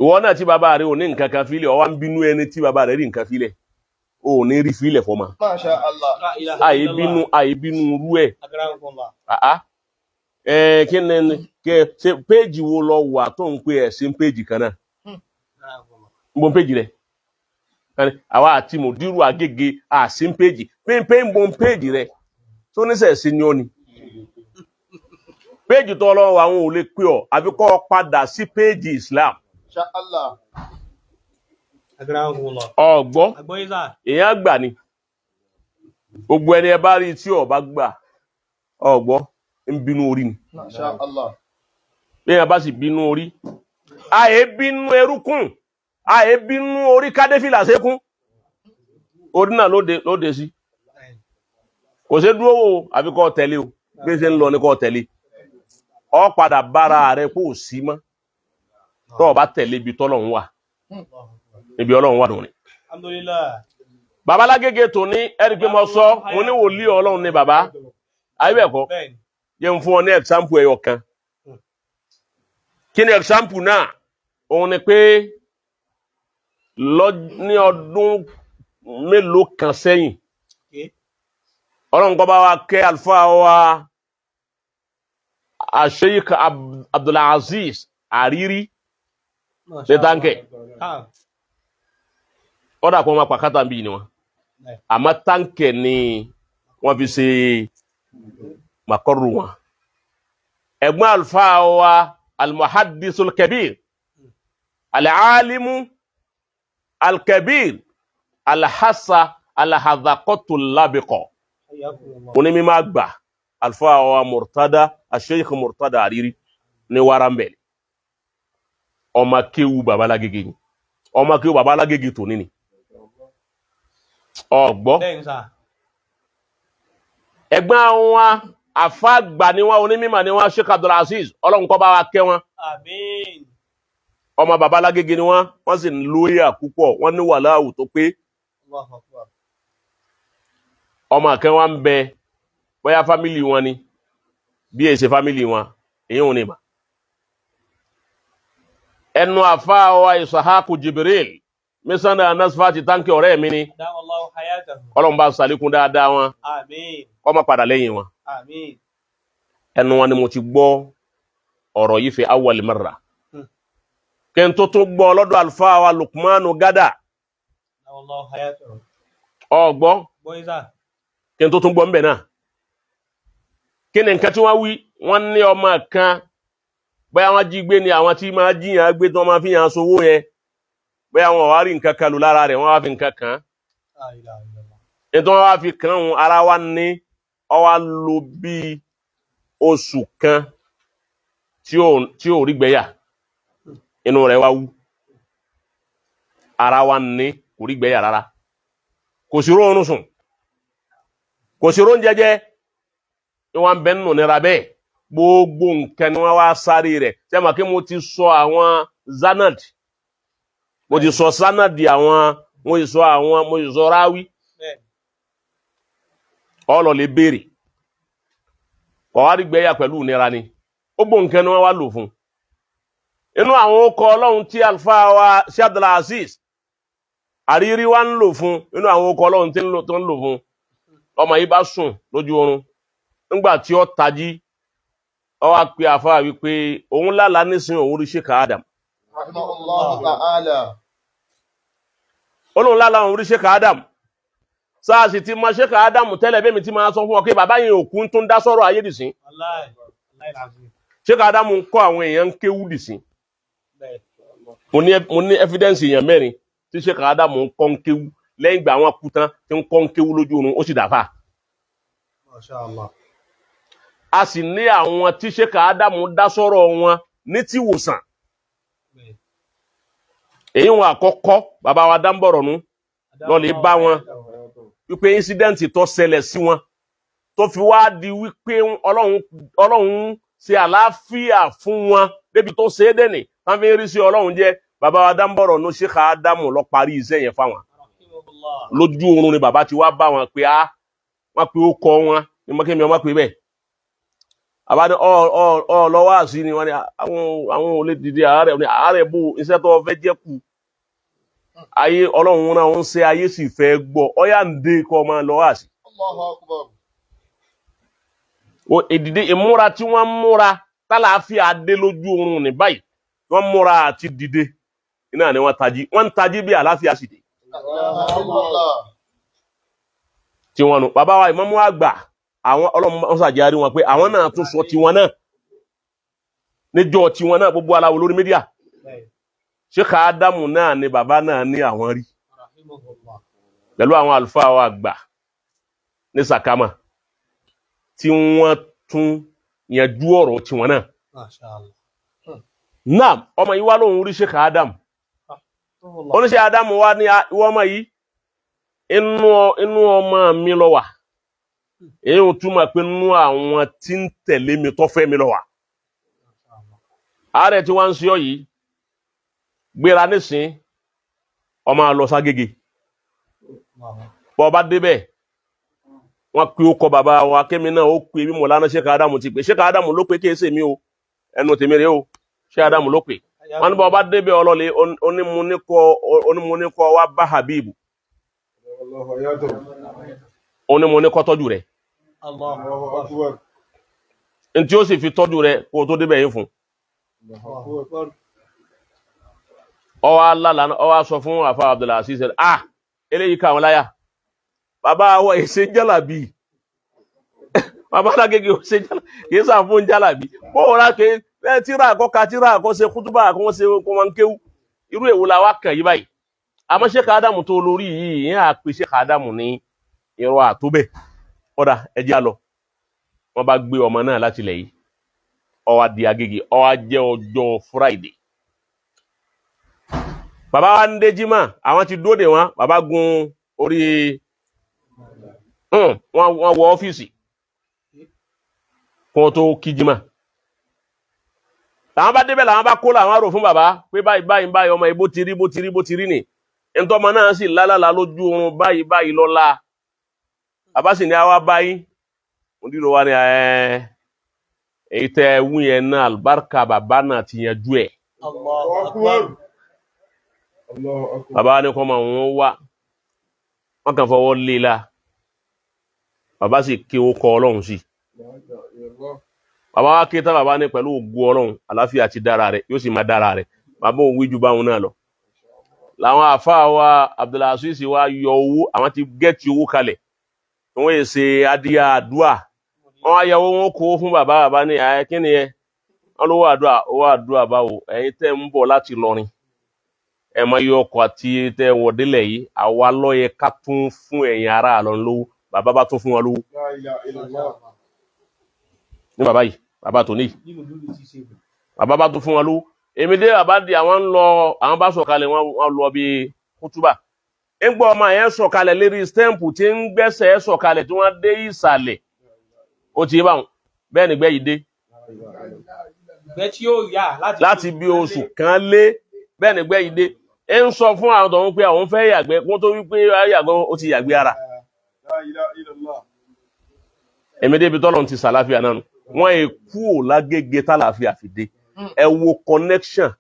Ìwọ náà tí bàbá rẹ ò ní nǹkan kan fílẹ̀, ó wá ń bínú ẹni tí bàbá rẹ rí nǹkan fílẹ̀. O ò ní rí fílẹ̀ fọmọ. Masha Allah. Àìbínú, àìbínú rú ẹ̀. Àá. Ẹ kí ni kẹ ṣe péèjì wo lọ wà tó ń pe ẹ̀sìn péèjì kan náà? Ń bọ́ péèjì rẹ̀. Àwa àti Mùdírù Agége àsín péèjì. Pínpín ń bọ́ péèjì rẹ̀. Tó níṣẹ̀ sí ni ó ni. Péèjì tó lọ́wọ́ àwọn ò lè pè ọ́ àbí kọ́ ọ padà sí péèjì Islam. Masha Allah. Ọ̀gbọ́ èèyàn gbà ni. Gbogbo ẹni ẹ bá rí tí ó bá gbà ọ̀gbọ́ ń bínú orí ni. Masha Allah. Bí èèyàn bá sì bínú orí, àyè bínú erúkún, àyè bínú orí kádéfìlà sékún. Orí náà lóde sí. Kò ṣe dúró wò àfi kọ́ tẹ̀lé o. Bí ṣe ń lọ ni kọ́ tẹ̀lé. Ọ padà bára rẹ kó o sí mọ́. Tọ́ ọ bá tẹ̀lé ibi tọ́lọ́run wà. Ibi Ọlọ́run wà dùn ni. Alhamdulillah. Bàbá Lágége tòní ẹ̀rí pé mo sọ, mo ní wòlíì Ọlọ́run ni bàbá. Ayé bẹ́ẹ̀ kọ́, jẹ́ n fún ọ ní ẹ̀xámpù ẹyọ kan. Kí ni ẹ̀xámpù náà? Òun ni pé ní ọdún mélòó kan sẹ́yìn, Ọlọ́run kó bá wa kẹ́ àlùfáà wa Sheikh Abdulaziz Àrírí ní táǹkẹ̀. Ọ̀dà kó wọn pàkátà ń bí ni wọn, àmọ́ táǹkẹ̀ ni wọ́n fi ṣe màkọ́rù wọn. Ẹ̀gbọ́n àlùfáà wa almuhaddisul kabir alalimu alkabir alhassa alhadhaqatul labiqa, onímọ̀ àgbà àlùfáà wa Murtada Sheikh Murtada Àrírí ní Warambel, ọmọ kéwu babalágége ni, ọmọ kéwu babalágége tòní ni ọgbọ́. Ẹ̀gbọ́n àwọn àfáàgbà ni wọn, onímọ̀ ni wọn, Sheikh Abdulaziz, Ọlọ́run kó bá wa kẹ́ wọn. Àmín. Ọmọ babalágége ni wọn, wọ́n sì ń lóyà púpọ̀, wọ́n ní wàláhù tó pé. Ọmọ kan wá ń bẹ, bóyá family wọn ni, bí èsè family wọn èyí ò ní mà. Ẹnu àfáà wa Isahaku Jibril mísánná Nasfati táǹkì ọ̀rẹ́ mi ni, Ọlọ́run bá sàlékún dáadáa wọn, kó má padà lẹ́yìn wọn. Ẹnu wọn ni mo ti gbọ́ ọ̀rọ̀ yìí fi awwal marra. Kí n tó tún gbọ́ lọ́dọ̀ àlùfáà wa Lukmanu Gada, ọgbọ́, kí n tó tún gbọ́ mbẹ̀ náà. Kí ni nǹkan tí wọ́n wí? Wọ́n ní ọmọ kan, bóyá wọ́n jí gbé ni, àwọn tí máa jíyàn gbé tí wọ́n máa fi yàn sowó yẹn, bóyá wọn wá rí nǹkan kan lò lára rẹ̀, wọ́n wá fi nǹkan kàn án. Nítorí wọ́n wá fi kàn án, ara wa ní ọ wá lò bíi oṣù kan tí ò rí gbẹ́yà, inú rẹ̀ wá wú, ara wa ní kò rí gbẹ́yà rárá, kò sí róorun sùn, kò sí róúnjẹ jẹ, ní wọn bẹ nínú nira bẹ́ẹ̀. Gbogbo nǹkan ni wọn wá sáré rẹ̀. Sẹ́mi kí mo ti sọ àwọn zanad, mo ti sọ sanadi àwọn, mo ti sọ àwọn, mo ti sọ ráwí, ọlọ lè béèrè kọ̀wárí gbẹ́yà pẹ̀lú ìnira ni. Gbogbo nǹkan ni wọ́n wá lò fún inú àwọn okọ̀ ọlọ́run tí àlùfáà wa sí Abdulaziz Àrírí wa ń lò fún inú àwọn okọ̀ ọlọ́run tí ń lò tó ń lò fún. Ọmọ yìí bá sùn lójú oorun, nígbà tí ó tají, ó wá pe àfáà wípé òun lálàá nísìnyí, òun rí Sheikh Adam. Rahimahullahu ta'ala. Olóhùn lálàá, òun rí Sheikh Adam. Sáàsì ti mọ Sheikh Adam tẹ́lẹ̀ bẹ́ẹ̀ mi ti máa sọ fún ọ pé bàbá yẹn òkú tó ń dá sọ́rọ̀ ayé dìsín. Sheikh Adam ń kọ́ àwọn èèyàn ń kéwú dìsín. Mo ní evidence èèyàn mẹ́rin tí Sheikh Adam ń kọ́ ń kéwú lẹ́yìn ìgbà àwọn kú tán, tí ń kọ́ ń kéwú lójú oorun, ó sì dàfà. A sì ní àwọn tí Sheikh Adam dá sọ́rọ̀ wọn ní tí wòsàn. Èyí wọn àkọ́kọ́, bàbá wa dáńbọ̀rọ̀ nù lọ́ọ́ bá wọn wípé incident tó ṣẹlẹ̀ sí wọn tó fi wá di wípé Ọlọ́run ṣe àlàáfíà fún wọn débi tó ṣe é dẹ́nì wọ́n fi ń rí sí Ọlọ́run jẹ́. Bàbá wa dáńbọ̀rọ̀ nù, Sheikh Adam lọ parí iṣẹ́ yẹn fáwọn. Lójú oorun ni bàbá ti wá bá wọn pé á wọn pé ó kọ wọn ní mọ́kẹ́mi ọmọ pé bẹ́ẹ̀ àbá ní ọ ọ ọ lọ́wọ́ àṣì ni wọ́n ní àwọn ò lè dìde, àárẹ̀ ní àárẹ̀ bò, iṣẹ́ tó fẹ́ jẹ́ kù ayé Ọlọ́run náà ń ṣe, ayé sì fẹ́ gbọ́ ọyá ń dé kọ́ máa lọ́wọ́ àṣì. Allahu akbar. O ìdìde ìmúra tí wọ́n múra tálàáfíà dé lójú oorun ní báyìí, wọ́n múra àti dìde iná ni wọ́n tají, wọ́n ń tají bí àlàáfíà sì dé. Alhamdulillah. Tí wọ́n nu bàbá wa ìmámù àgbà, àwọn Ọlọ́run wọn ṣàjẹrí wọn pé àwọn náà tún sọ tiwọn náà níjọ́ tiwọn náà, gbogbo aláwo lórí media. Sheikh Ádámù náà ni bàbá náà ní àwọn rí pẹ̀lú àwọn àlùfáà wa àgbà ní Sàkámà tí wọ́n tún yanjú ọ̀rọ̀ tiwọn náà. Náà ọmọ yìí wá lóhun rí Sheikh Ádámù, oníṣẹ́ Ádámù wá ní ìwọ ọmọ yìí, inú ọmọ mi ló wà. Èyí ò túmọ̀ pé inú àwọn tí ń tẹ̀lé mi tó fẹ́ mi ló wà. Ààrẹ tí wọ́n ń ṣe ọ yìí, gbéra nísìn, ọmọ lọ ságége, bọ́ ọba débẹ̀, wọ́n pe ó kọ bàbá wa kémi náà, ó pe bí Mọ̀lánà Sheikh Ádámù ti pè. Sheikh Ádámù ló pe, kéésì mi o, ẹnu tèmi rèé o, Sheikh Ádámù ló pe. Wọ́n ní bọ́ ọba débẹ̀, ọlọ́lẹ̀ onímúnikọ́ wa bá Habibu, onímúnikọ́ tọ́jú rẹ̀. Allahu Akbar. Ntí ó sì fi tọ́jú rẹ kó o tó débẹ̀ yín fún. Allahu Akbar. Ọwọ́ alálà ọwọ́ sọ fún àfa Abdulaziz ẹ ah eléyìí ká àwọn láyà bàbá àwọn èsè jálàbí bàbá alágége èsè jálàbí kì í sàn fún jálàbí bóun rà ké ẹ tíra àkọ́ka tíra àkọ́ṣe kútúbà àkọ́ṣe kó wọn kéwú irú èwo la wá kàn yí báyìí. Àmọ́ Sheikh Ádámù tó lórí yìí yẹn á pè Sheikh Ádámù ní irọ́ àtúbẹ̀ ọ̀dà ẹjẹ́ àlọ́. Wọ́n bá gbé ọmọ náà láti ilẹ̀ yìí, ó wá di Agége, ó wá jẹ́ ọjọ́ Friday. Bàbá wa ń dé jímọ̀, àwọn ti dúró dè wọ́n. Bàbá gun orí wọ́n wọ ọ́fíìsì kó tó kí jímọ̀. Làwọn bá débẹ̀, làwọn bá kó làwọn rò fún bàbá pé báyìí báyìí báyìí ọmọ yìí bó ti rí bó ti rí bó ti rí ni ntọ́mọ náà sì lálàlá lójú oorun báyìí báyìí lọ́la. Bàbá sì ní àwa báyìí mo dìrò wa ni èyí tẹ wú yẹn náà àlùbáríkà bàbá náà ti yanjú ẹ̀. Allahu Akbar. Bàbá ní kọ́ máa wọ́n wá, wọ́n kàn fọwọ́ lé la, bàbá sì ké o kọ Ọlọ́run sí. Bàbá wa ké tá bàbá ní pẹ̀lú ògo Ọlọ́run àláfíà ti dára rẹ̀, yóò sì máa dára rẹ̀. Bàbá òun wíjú báwọn náà lọ. Làwọn àfáà wa Abdulaziz wa yọ owó, àwọn ti gẹ́ẹ̀tì owó kalẹ̀, wọ́n yẹ ṣe adíyà àdúà, wọ́n á yọ owó wọn kó fún bàbá. Bàbá ní ẹ kí ni ẹ wọ́n lówó àdúà, owó àdúà báwo, ẹ̀yin tẹ́ ń bọ̀ láti Ìlọrin ẹ máa yọ ọkọ̀ àti tẹ́ wọ̀ délẹ̀ yìí, àwa ló yẹ ká tún fún ẹ̀yin ará Ìlọrin lówó. Bàbá bá tún fún wọn lówó ní bàbá yìí, bàbá tó níyì, bàbá bá tún fún wọn lówó. Èmi dé bàbá di àwọn ń lọ, àwọn bá sọ̀kalẹ̀ wọn lọ bí kútúbà. Ń gbọ́ ọmọ yẹn sọ̀kalẹ̀ lérí stẹ́ǹpù tí ń gbẹ́sẹ̀ sọ̀kalẹ̀ tí wọ́n dé ìsàlẹ̀, ó ti yé báwọn bẹ́ẹ̀ nígbẹ́ yìí dé. Ìgbẹ́ tí yóò yà láti bí oṣù kan lé bẹ́ẹ̀ nígbẹ́ yìí dé. Ẹ ń sọ fún àwọn tọ̀hún pé àwọn fẹ́ yàgbẹ́, kó tó wí pé yàgbẹ́ ó ti yàgbé ara. Èmi débi tọ́lọ̀ ti sàláfíà náà nù, wọ́n è kú ò lágége tálàáfíà fi dé. Ẹ wo connection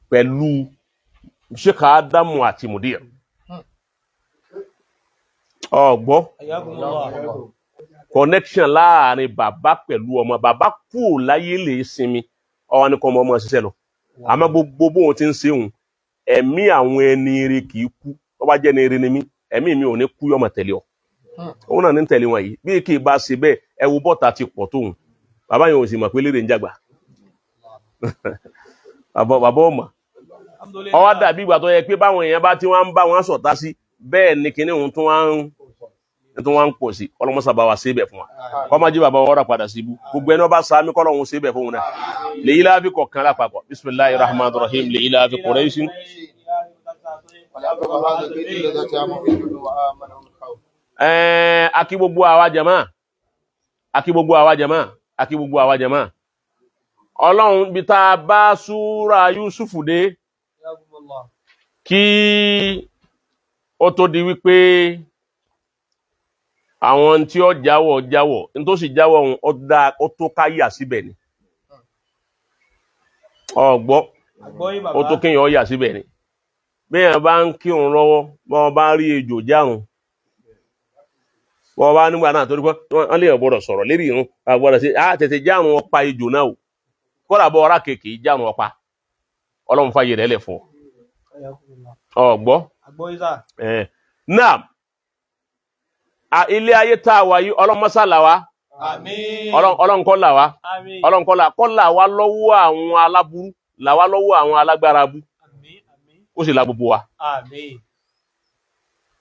pẹ̀lú Sheikh Ádámù àti Mudir. Ọ̀gbọ́ connection láàrin bàbá pẹ̀lú ọmọ. Bàbá kú ò láyé lè sinmi, ọwọ́ ni kọ́ ọmọ ọmọ ṣiṣẹ́ lọ. Àmọ́ gbogbo bóun ti ń ṣe òun, ẹ̀mí àwọn ẹni eré kì í kú. Tó bá jẹ́ ẹni eré ni mí, ẹ̀mí mi ò ní kú, yọmọ tẹ̀lé ọ. Òun náà ní tẹ̀lé wọn yìí. Bí kì í bá ṣe bẹ́ẹ̀, ẹ wo bọ́ta ti pọ̀ tóun. Bàbá yẹn ò sì mọ̀ pé lérè ń jàgbá. Bàbá ò mọ̀. Ó wá dàbí ìgbà tó yẹ pé báwọn èèyàn bá tí wọ́n ń bá wọn sọ̀tá sí, bẹ́ẹ̀ ni kinní òun tún wá ń pọ̀ sí. Ọlọ́mọsà bá wa ṣe bẹ̀ fún wa. Kọ́májí bàbá wa ọ̀rà padà síbú. Gbogbo ẹni ọba sàmì kọ́lọ́hún ṣe bẹ̀ fún wọn náà. Lèyí láàbí kọ̀ọ̀kan lápapọ̀. Bismillahir Rahmanir Rahim. Lèyí láàbí Quraishin. Akí gbogbo àwa jàmá, akí gbogbo àwa jàmá, akí gbogbo àwa jàmá. Ọlọ́run bí tá a bá súra Yusufu dé, kí ó tó di wípé àwọn tí ó jáwọ́ jáwọ́, ní tó sì jáwọ́ òun ó tó ká yà síbẹ̀ ni. Ọ̀gbọ́ ó tó kéèyàn yà síbẹ̀ ni. Bí èèyàn bá ń kírun lọ́wọ́, bọ́ ọ bá rí ejò járun, bọ́ ọ bá nígbà náà torí pé wọ́n lè gbọ́dọ̀ sọ̀rọ̀ lérí irun, àgbọ̀dọ̀ sí á tètè járun ọ̀pá ejò náà o. Kódà bọ́ ọ̀rá kèké járun ọ̀pá, Ọlọ́run fàyè rẹ̀ lẹ̀ fún ọ. Ọ̀gbọ́. Náà ilé ayé tá a wà yìí, ọlọ́mọsá là wá, Ọlọ́run kó là wá, Ọlọ́run kó là wá lọ́wọ́ àwọn aláburú, là wá lọ́wọ́ àwọn alágbára bú, ó sì la gbogbo wa.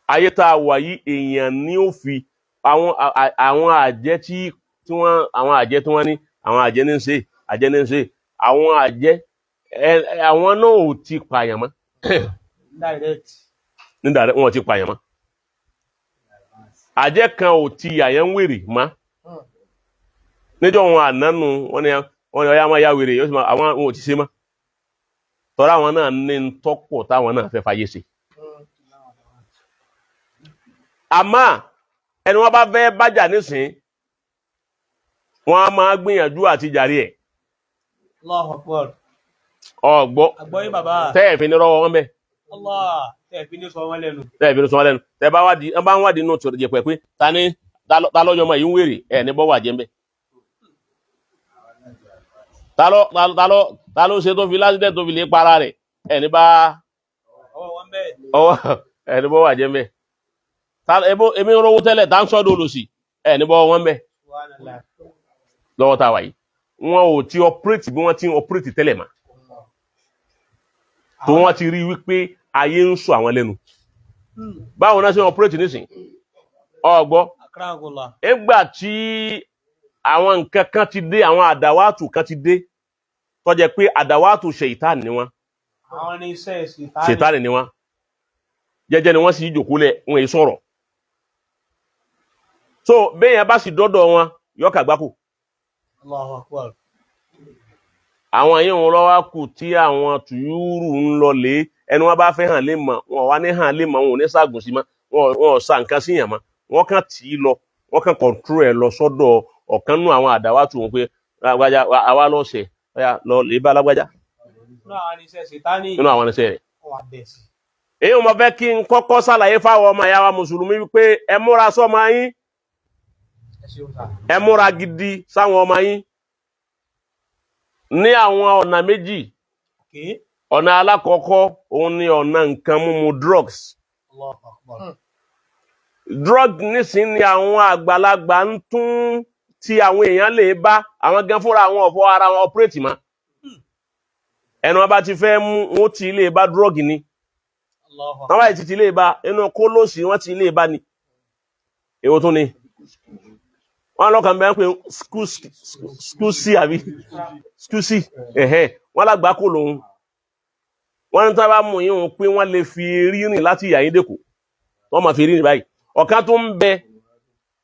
Ayé tá a wà yìí, èèyàn ní ó fi àwọn àjẹ́ tí wọ́n, àwọn àjẹ́ tí wọ́n ní, àwọn àjẹ́ ní ń ṣe, àjẹ́ ní ń ṣe, àwọn àjẹ́ àwọn náà ò ti pààyàn mọ́. Ní direct, wọn ò ti pààyàn mọ́. Àjẹ́ kan ò ti yàyàn wèrè mọ́. Níjọ́ wọn ànánu wọn ni ọyá máa ya wèrè, yóò sì máa àwọn wọn ò ti ṣe mọ́. Tọ́lá àwọn náà ní ń tọ́pọ̀ táwọn náà fẹ́ fàyè ṣe. Àmọ́ ẹni wọ́n bá fẹ́ bájà nísìn, wọ́n á máa gbìyànjú àti jàre ẹ̀. Allahu Akbar. Ọ̀gbọ́ tẹ́ ẹ̀ fi ní rọ́wọ́ wọn bẹ́ẹ̀. Allah tẹ́ ẹ̀ fi ní sọ wọn lẹ́nu. Tẹ́ ẹ̀ fi ní sọ wọn lẹ́nu. Tẹ́ bá wádìí, wọ́n bá ń wádìí nù tòrò jẹ̀pẹ̀ pé ta ni Ta ló yọmọ yìí ń wèrè ẹ̀ ní bọ́wọ́ àjẹ́ ń bẹ̀. Ta ló ta ló ta ló ṣe tó fi lásìdẹ̀ tó fi lè para rẹ̀ ẹ̀ ní bá Ọwọ́ wọn bẹ́ẹ̀. ọwọ́ ẹ̀ ní bọ́wọ́ àjẹ́ ń bẹ̀. Ta èmi ń rówó tẹ́lẹ̀ tá ń sọ́dọ̀ olùsì ẹ̀ ní bọ́wọ́ wọn bẹ̀ Subhanallah. lọ́wọ́ tá a wà yìí. Wọn ò ti operate bí wọ́n ti ń operate tẹ́lẹ̀ mọ́, tó wọ́n ti rí wípé ayé ń sọ àwọn lẹ́nu. Báwo náà ṣe ń operate nísìn? Ọgbọ́. Akramakumullah. Nígbà tí àwọn nǹkan kan ti dé, àwọn àdáwàtù kan ti dé tó jẹ́ pé àdáwàtù ṣèyítàn ni wọ́n. Àwọn ní iṣẹ́ ṣètánì. Ṣètánì ni wọ́n, jẹ́jẹ́ ni wọ́n sì jòkó lẹ̀, wọn èyí sọ̀rọ̀. So béèyàn bá sì dọ́dọ̀ wọn, yọ kàgbákò. Allahu akbar. Àwọn yìí ń lọ́wọ́ kù tí àwọn tùyúrù ń lọ lé ẹni wọn bá fẹ́ hàn lé mọ̀, wọn wá ní hàn lé mọ̀, wọn ò ní ságùn sí mọ́, wọn ò sa nǹkan síyàn mọ́, wọn kàn tì í lọ, wọn kàn kọ̀ǹtúrò ẹ̀ lọ sọ́dọ̀ ọ̀kan nú àwọn àdáwàtú wọn pé lágbájá àwa lọ́sẹ̀ ọ̀yà lọ lè bá lágbájá. Nínú àwọn ní iṣẹ́ ṣètánì. Nínú àwọn irinṣẹ́ rẹ̀. Wọ́n wá bẹ̀ sí. Èyí mo fẹ́ kí n kọ́kọ́ ṣàlàyé fáwọn ọmọ ìyá wa mùsùlùmí wípé ẹ múra sọ́mọ yín. Ẹ ṣeun sà. Ẹ múra gidi sáwọn ọmọ yín ní àwọn ọ̀nà méjì. Okay. Ọ̀nà alákọ̀ọ́kọ́ òun ni ọ̀nà nǹkan mímu, drugs. Allahu akbar. Drug nísìnyí ni àwọn àgbàlagbà ń tún tí àwọn èèyàn lè bá àwọn gan fúnra àwọn ọ̀fọ́ ara wọn operate mọ́. Ẹnu wọn bá ti fẹ́ mú, wọn ti lè bá drug ni. Allahu Wọn bá ti lè bá inú kólóòsì, wọn ti lè bá ni. Èwo tún ni wọn lọ́kàn bẹ́ẹ̀ pé skúsì àbí skúsì ẹ̀hẹ́, wọn lágbàá kò lòun. Wọn ní tá bá mú yín òun pé wọ́n lè fi rírìn láti ìyá yín dẹ́kọ̀, wọ́n máa fi rírìn báyìí. Ọ̀kan tó ń bẹ,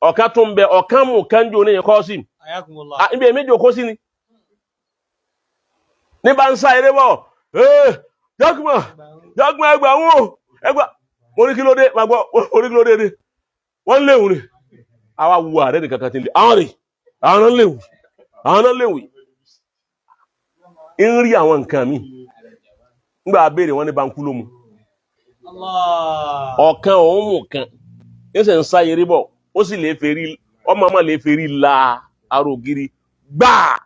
ọ̀kan tó ń bẹ, ọ̀kan mú kánjú ní ẹ̀kọ́ sí. Ayakumullah. Ah, ibi èmi jòkó sí ni ní bá ń sá eré bọ̀, ee jákùmọ̀ jákùmọ̀, ẹgbà ń wò ẹgbà. Mo ní kí ló dé? Máa gbọ́, mo ní kí ló dé ni wọ́n ń léwu ni. Àwa wu ààrẹ nìkan kan ti ń lé àwọn rè, àwọn náà ń léwu, àwọn náà ń léwu. Ń rí àwọn nǹkan mi ńgbà béèrè wọn ní bankú ló mu. Allah. Ọ̀kan òun mú kan ń sì ń sá eré bọ̀, ó sì lè ferí ọmọ ọmọ lè ferí la aró ògiri gbáà.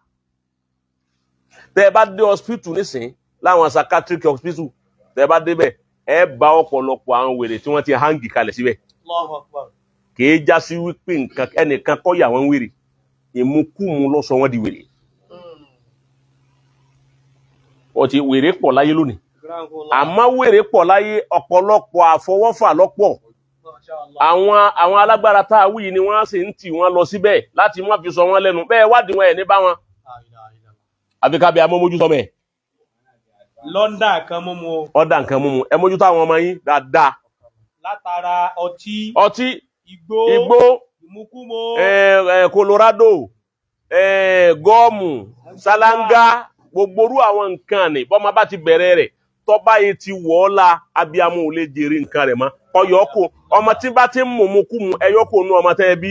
Tẹ́ ẹ bá dé hospital nísìnyí, láwọn psychiatric hospital, tẹ́ ẹ bá débẹ̀, ẹ bá ọ̀pọ̀lọpọ̀ àwọn wèrè tí wọ́n ti hangi kalẹ̀ síbẹ̀. Allahu akbar. Kìí já sí wípé nǹkan ẹnìkan kọ́ yà wọ́n wèrè, ìmukúmu ló sọ wọ́n di wèrè. Wọ́n ti wèrè pọ̀ láyé lónìí. Akramakumullah. Àmọ́ wèrè pọ̀ láyé, ọ̀pọ̀lọpọ̀ àfọwọ́fà lọ́pọ̀. Masha Allah. Àwọn alágbára tá a wí yìí ni wọ́n sì ń tì wọ́n lọ síbẹ̀ láti má fi sọ wọ́n lẹ́nu. Bẹ́ẹ̀ wádìí wọn ẹ̀ ní bá wọn. La ilaha illallah. Àfi ká bí amómójútó mẹ́. Lọ́ndà kan mímu o. Ọ̀dà nǹkan mímu, ẹ mójútó àwọn ọmọ yín dáadáa. Látara ọtí, ọtí, igbó, igbó, ìmukúmu, Colorado, gọ́ọ̀mù, ṣáláńgá, gbogbo orú àwọn nǹkan ni bọ́mọ bá ti bẹ̀rẹ̀ rẹ̀, tọ́ba yìí ti wọ̀ ọ́ la, abiyamọ ò lè jèrè nǹkan rẹ̀ mọ́. Ọyọ́ kò ọmọ tí bá ti ń mú mu kú mu, ẹyọ́ kò nu ọmọ tẹ́ ẹ bí,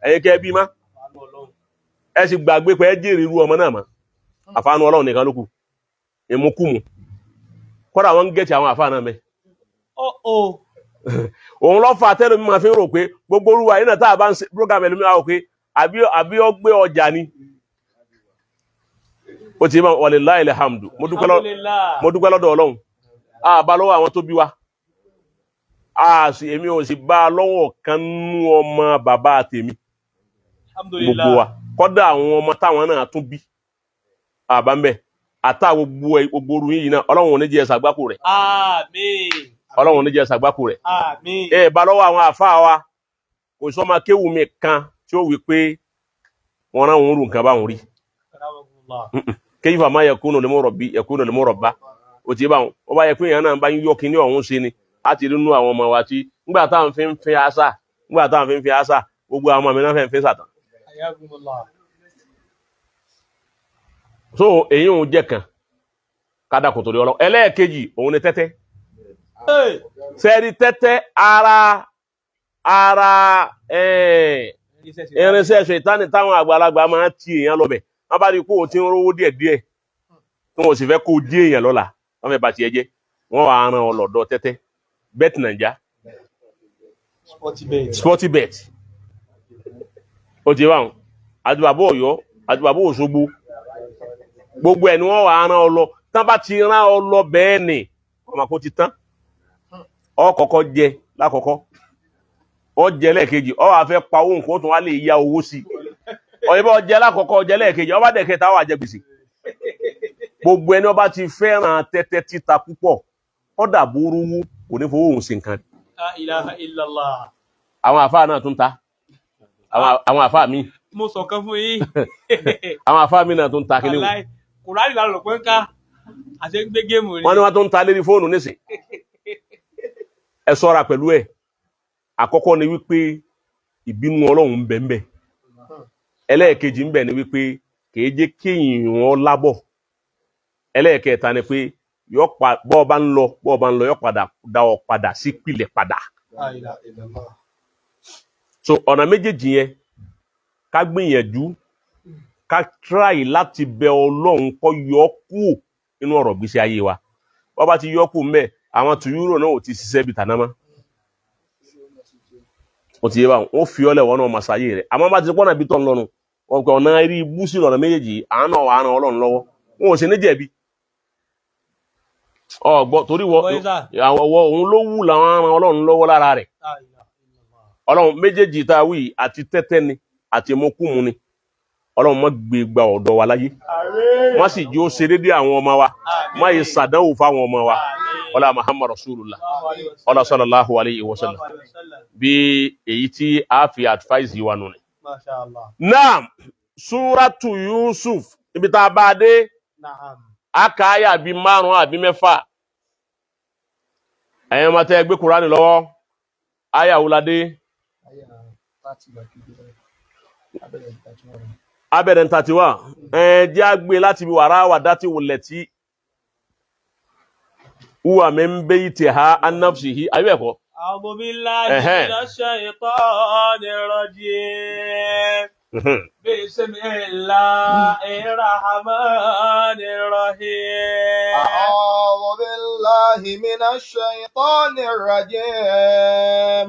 ẹ̀yin kẹ́ ẹ bí má. Àánú Ọlọ́run. Ẹ sì gbàgbé pé ẹ jèrè irú ọmọ náà mọ́. Àfààní Ọlọ́run nìkan ló kù. Ìmukúmu kọ́dà wọ́n ń gẹ̀ẹ́tì àwọn àfáà náà mẹ́. Oh oh. Òun lọ́ fà tẹ́lẹ̀ mi máa fi ń rò pé gbogbo orúwa yìí náà tá a bá ń ṣe program ẹlòmíràn wò pé àbí ó gbé ọjà ni. Ó ti máa walillahi alhamdu. Mo dúpẹ́ Alhamdulillah. mo dúpẹ́ lọ́dọ̀ Ọlọ́run. A bá lọ́wọ́ àwọn tó bí wa, a sì èmi ò sì bá a lọ́wọ́ kan nú ọmọ bàbá tèmi. Alhamdulillah. Gbogbo wa, kọ́dà àwọn ọmọ táwọn náà tún bí, àbá ń bẹ̀ àtà gbogbo gbogbo orú yìí náà, Ọlọ́run ò ní jẹ́ ṣàgbákò rẹ̀. Àmín. Ọlọ́run ò ní jẹ́ ṣàgbákò rẹ̀. Àmín. Ẹ bá lọ́wọ́ àwọn àfáà wa, kò sọ ma kéwù mi kan tí ó wí pé wọ́n rán òun rú nǹkan báwọn rí. Akramakumullah. Kéyìfà má yakunu lil murabbi yakunu lil murabba. Ó ti báwọn ó bá yẹ pé èèyàn náà bá ń yọ kíní ọ̀hún sí ni á ti rí nú àwọn ọmọ wa tí nígbà táwọn fi ń fi àṣà, nígbà táwọn fi ń fi àṣà, gbogbo àwọn ọmọ mi náà fẹ́ ń fi sàtàn. Ayakumullah. So èyí òun jẹ́ kan kádà kò torí Ọlọ́run. Ẹlẹ́ẹ̀kejì òun ni tẹ́tẹ́. Hey. Sẹ́ẹ̀rí tẹ́tẹ́ ara ara irinṣẹ́ ṣètánì táwọn àgbàlagbà máa ń ti èèyàn lọ́bẹ̀. Wọ́n bá rí i kó o ti ń rówó díẹ̀díẹ̀ tí wọ́n sì fẹ́ kó o dí èèyàn lọ́la, wọ́n fẹ́ bá tiẹ̀ jẹ́, wọ́n wàá ran ọ lọ́dọ̀ tẹ́tẹ́, bet Naija, Sporty bet. Sporty bet. Ó ti báwọn àti bàbá Ọ̀yọ́ àti bàbá Òṣogbo, gbogbo ẹ̀ ni wọ́n wà á rán ọ lọ. Tán bá ti rán ọ lọ bẹ́ẹ̀ ni ọmọ kò ti tán. Ọ kọ́kọ́ jẹ lákọ̀ọ́kọ́, ọ jẹ lẹ́ẹ̀kejì, ọ wà fẹ́ pa owó nǹkan, ó tún wá lè ya owó sí i. Ọ̀yẹ́ bá ọ jẹ lákọ̀ọ́kọ́, ọ jẹ lẹ́ẹ̀kejì, ọ bá dẹ̀ kẹta, ọ wà jẹ gbèsè. Gbogbo ẹni ọba ti fẹ́ràn tẹ́tẹ́ títa púpọ̀, ọ dàbò rúwú, kò ní fowó òun sí nǹkan. La ilaha illallah. Àwọn àfáà náà tún ta àwọn àfáà mi. Mo sọ kan fún yín. Àwọn àfáà mi náà tún ta kíní. Wàláì, Kùránì la rò pé ń ká àti ń gbé géèmù ni. Wọ́n ní wọ́n tún ta lérí fóònù nísìn. Ẹ ṣọ́ra pẹ̀lú ẹ̀. Àkọ́kọ́ ni wípé ìbínú Ọlọ́run ń bẹ ń bẹ. Ẹlẹ́ẹ̀kejì ń bẹ ni wípé kìí jẹ́ kéèyàn lábọ̀. Ẹlẹ́ẹ̀kẹta ni pé yọ pa bọ́ọ̀ bá ń lọ, bọ́ọ̀ bá ń lọ, yọ padà dá ọ padà sí pilẹ̀ padà. La ilaha illallah. So ọ̀nà méjèèjì yẹn, ká gbìyànjú, ká try láti bẹ Ọlọ́run kó yọ ọ́ kúò nínú ọ̀rọ̀ gbèsè ayé wa. Bọ́ bá ti yọ ọ́ kúò mbẹ́, àwọn tùyúrò náà ò ti ṣiṣẹ́ bí tàná mọ́. Ó ti yé báwọn, ó fi ọ́lẹ̀ wọn náà máa ṣayé rẹ̀. Àmọ́ bá ti pọ́nà bí tọ́ ń lọ́nu wọn pé ọ̀nà rí ibú sí ọ̀nà méjèèjì yìí, àwọn náà wà á ran Ọlọ́run lọ́wọ́, wọn ò sì ní jẹ̀bi. Ọ̀gbọ́ torí wọ Bọ́yìí sà. àwọn ọwọ́ òun ló wù làwọn ran Ọlọ́run lọ́wọ́ lára rẹ̀. La ilaha illallah. Ọlọ́run méjèèjì tá a wí yìí, àti tẹ́tẹ́ ni àti mọ́kùmù ni, Ọlọ́run má gbé gba ọ̀dọ̀ wa láyé, má sì jó ṣe déédéé àwọn ọmọ wa, má yẹ sàdánwò fáwọn ọmọ wa. Ọlá Muhammad Rasulullah, ọlá sallallahu alayhi wa sallam. Bí èyí tí a fi advice wa nù ni. Masha Allah. Naam, Suratu Yusuf, ibi tá a bá a dé. Naam. A kà á yà bí márùn àbí mẹ́fà. Ẹ̀yin ọmọ tẹ́ ẹ gbé Kúránì lọ́wọ́, àyà wo la dé? Abẹ́rẹ́ ń tàtiwá ẹ jẹ́ á gbé láti bí wàrà wà dátì wùlẹ̀ tí wúwà mi ń bẹ́ yìí tẹ̀ ha anafsihi àbí ẹ̀kọ́. أعوذ بالله Ẹ̀hẹ́n. من الشيطان الرجيم. بسم الله الرحمن الرحيم. أعوذ بالله من الشيطان الرجيم.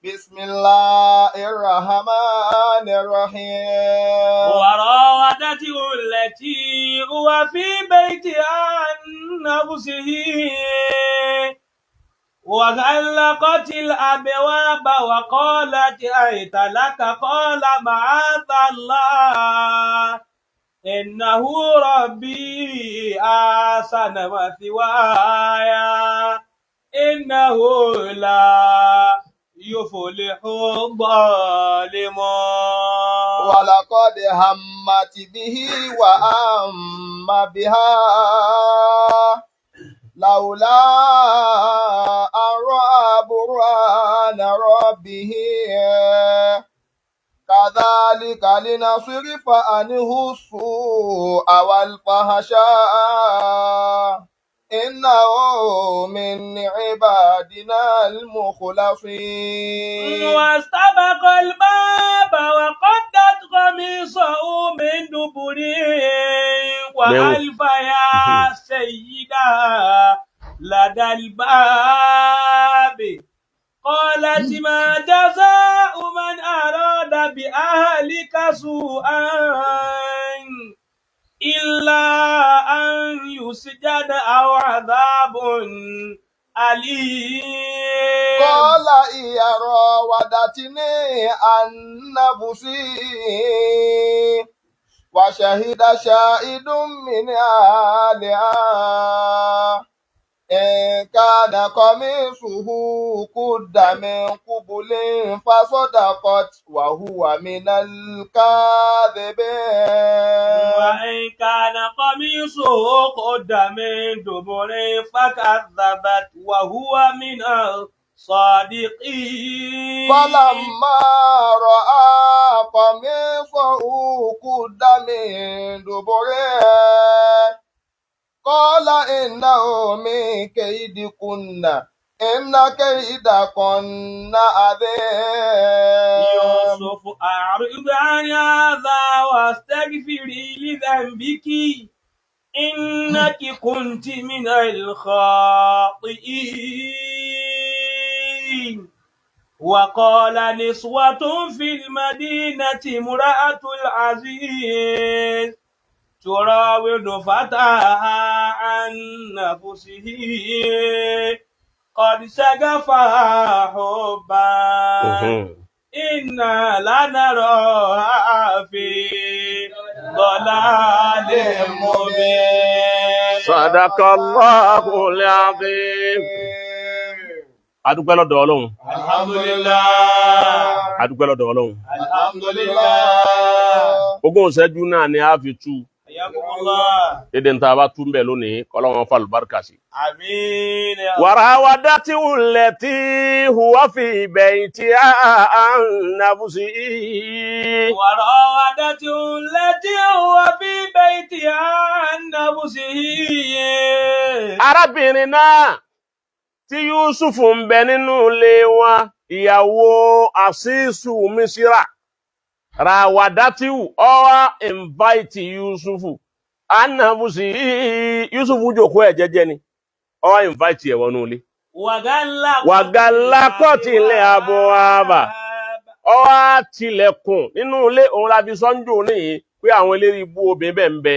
بسم الله الرحمن الرحيم. وراودته التي هو في بيتها عن نفسه وغلقت الأبواب وقالت هيت لك. قال معاذ الله إنه ربي أحسن مثواي إنه لا يفلح الظالمون. ولقد همت به وأم بها لولا أن رأى برهان ربه. كذلك لنصرف عنه السوء والفحشاء إنه من عبادنا المخلصين. واستبق الباب وقدت قميصه من دبر وألف يا سيدها لدى الباب. قالت ما جزاء من أراد بأهلك سوءا إلا أن يسجن أو عذاب أليم. قال هي راودتني عن نفسي وشهد شاهد من أهلها إن كان قميصه قد من قبل فصدقت وهو من الكاذبين. وإن كان قميصه قد من دبر فكذبت وهو من الصادقين. فلما رأى قميصه قد من دبر قال إنه من كيدكن إن كيدكن عظيم. يوسف أعرض عن هذا واستغفري لذنبك إنك كنت من الخاطئين. وقال نسوة في المدينة امرأة العزيز تراود فتاها عن نفسه قد شغفها حبا إنا لنراها في ضلال مبين. Sadaqallahul azim. Adúpẹ́ lọ́dọ̀ Ọlọ́run. Alhamdulillah. Adúpẹ́ lọ́dọ̀ Ọlọ́run. Alhamdulillah. Ogún ìṣẹ́jú náà ni a fi tú. Hayyakumullah. Dédé ń ta bá tú ń bẹ̀ lónìí, kọ́lọ́run fa àlùbáríkà sí. Àmín. وراودته التي هو في بيتها عن نفسه. وراودته التي هو في بيتها عن نفسه. Arábìnrin náà tí Yusuf ń bẹ nínú ilé wọn, ìyàwó Àṣìṣù Mísírà, Rawadatihu, ó wá invite Yusufu anafusi. Yusuf jókòó ẹ̀ jẹ́jẹ́ ni, ó wá invite ẹ̀ wọnú ilé. وغلقت الأبواب. Ó wá tilẹ̀kùn nínú ilé. Òun la fi sọ́njò níyì pé àwọn eléré ibú obìnrin bẹ́ẹ̀ ń bẹ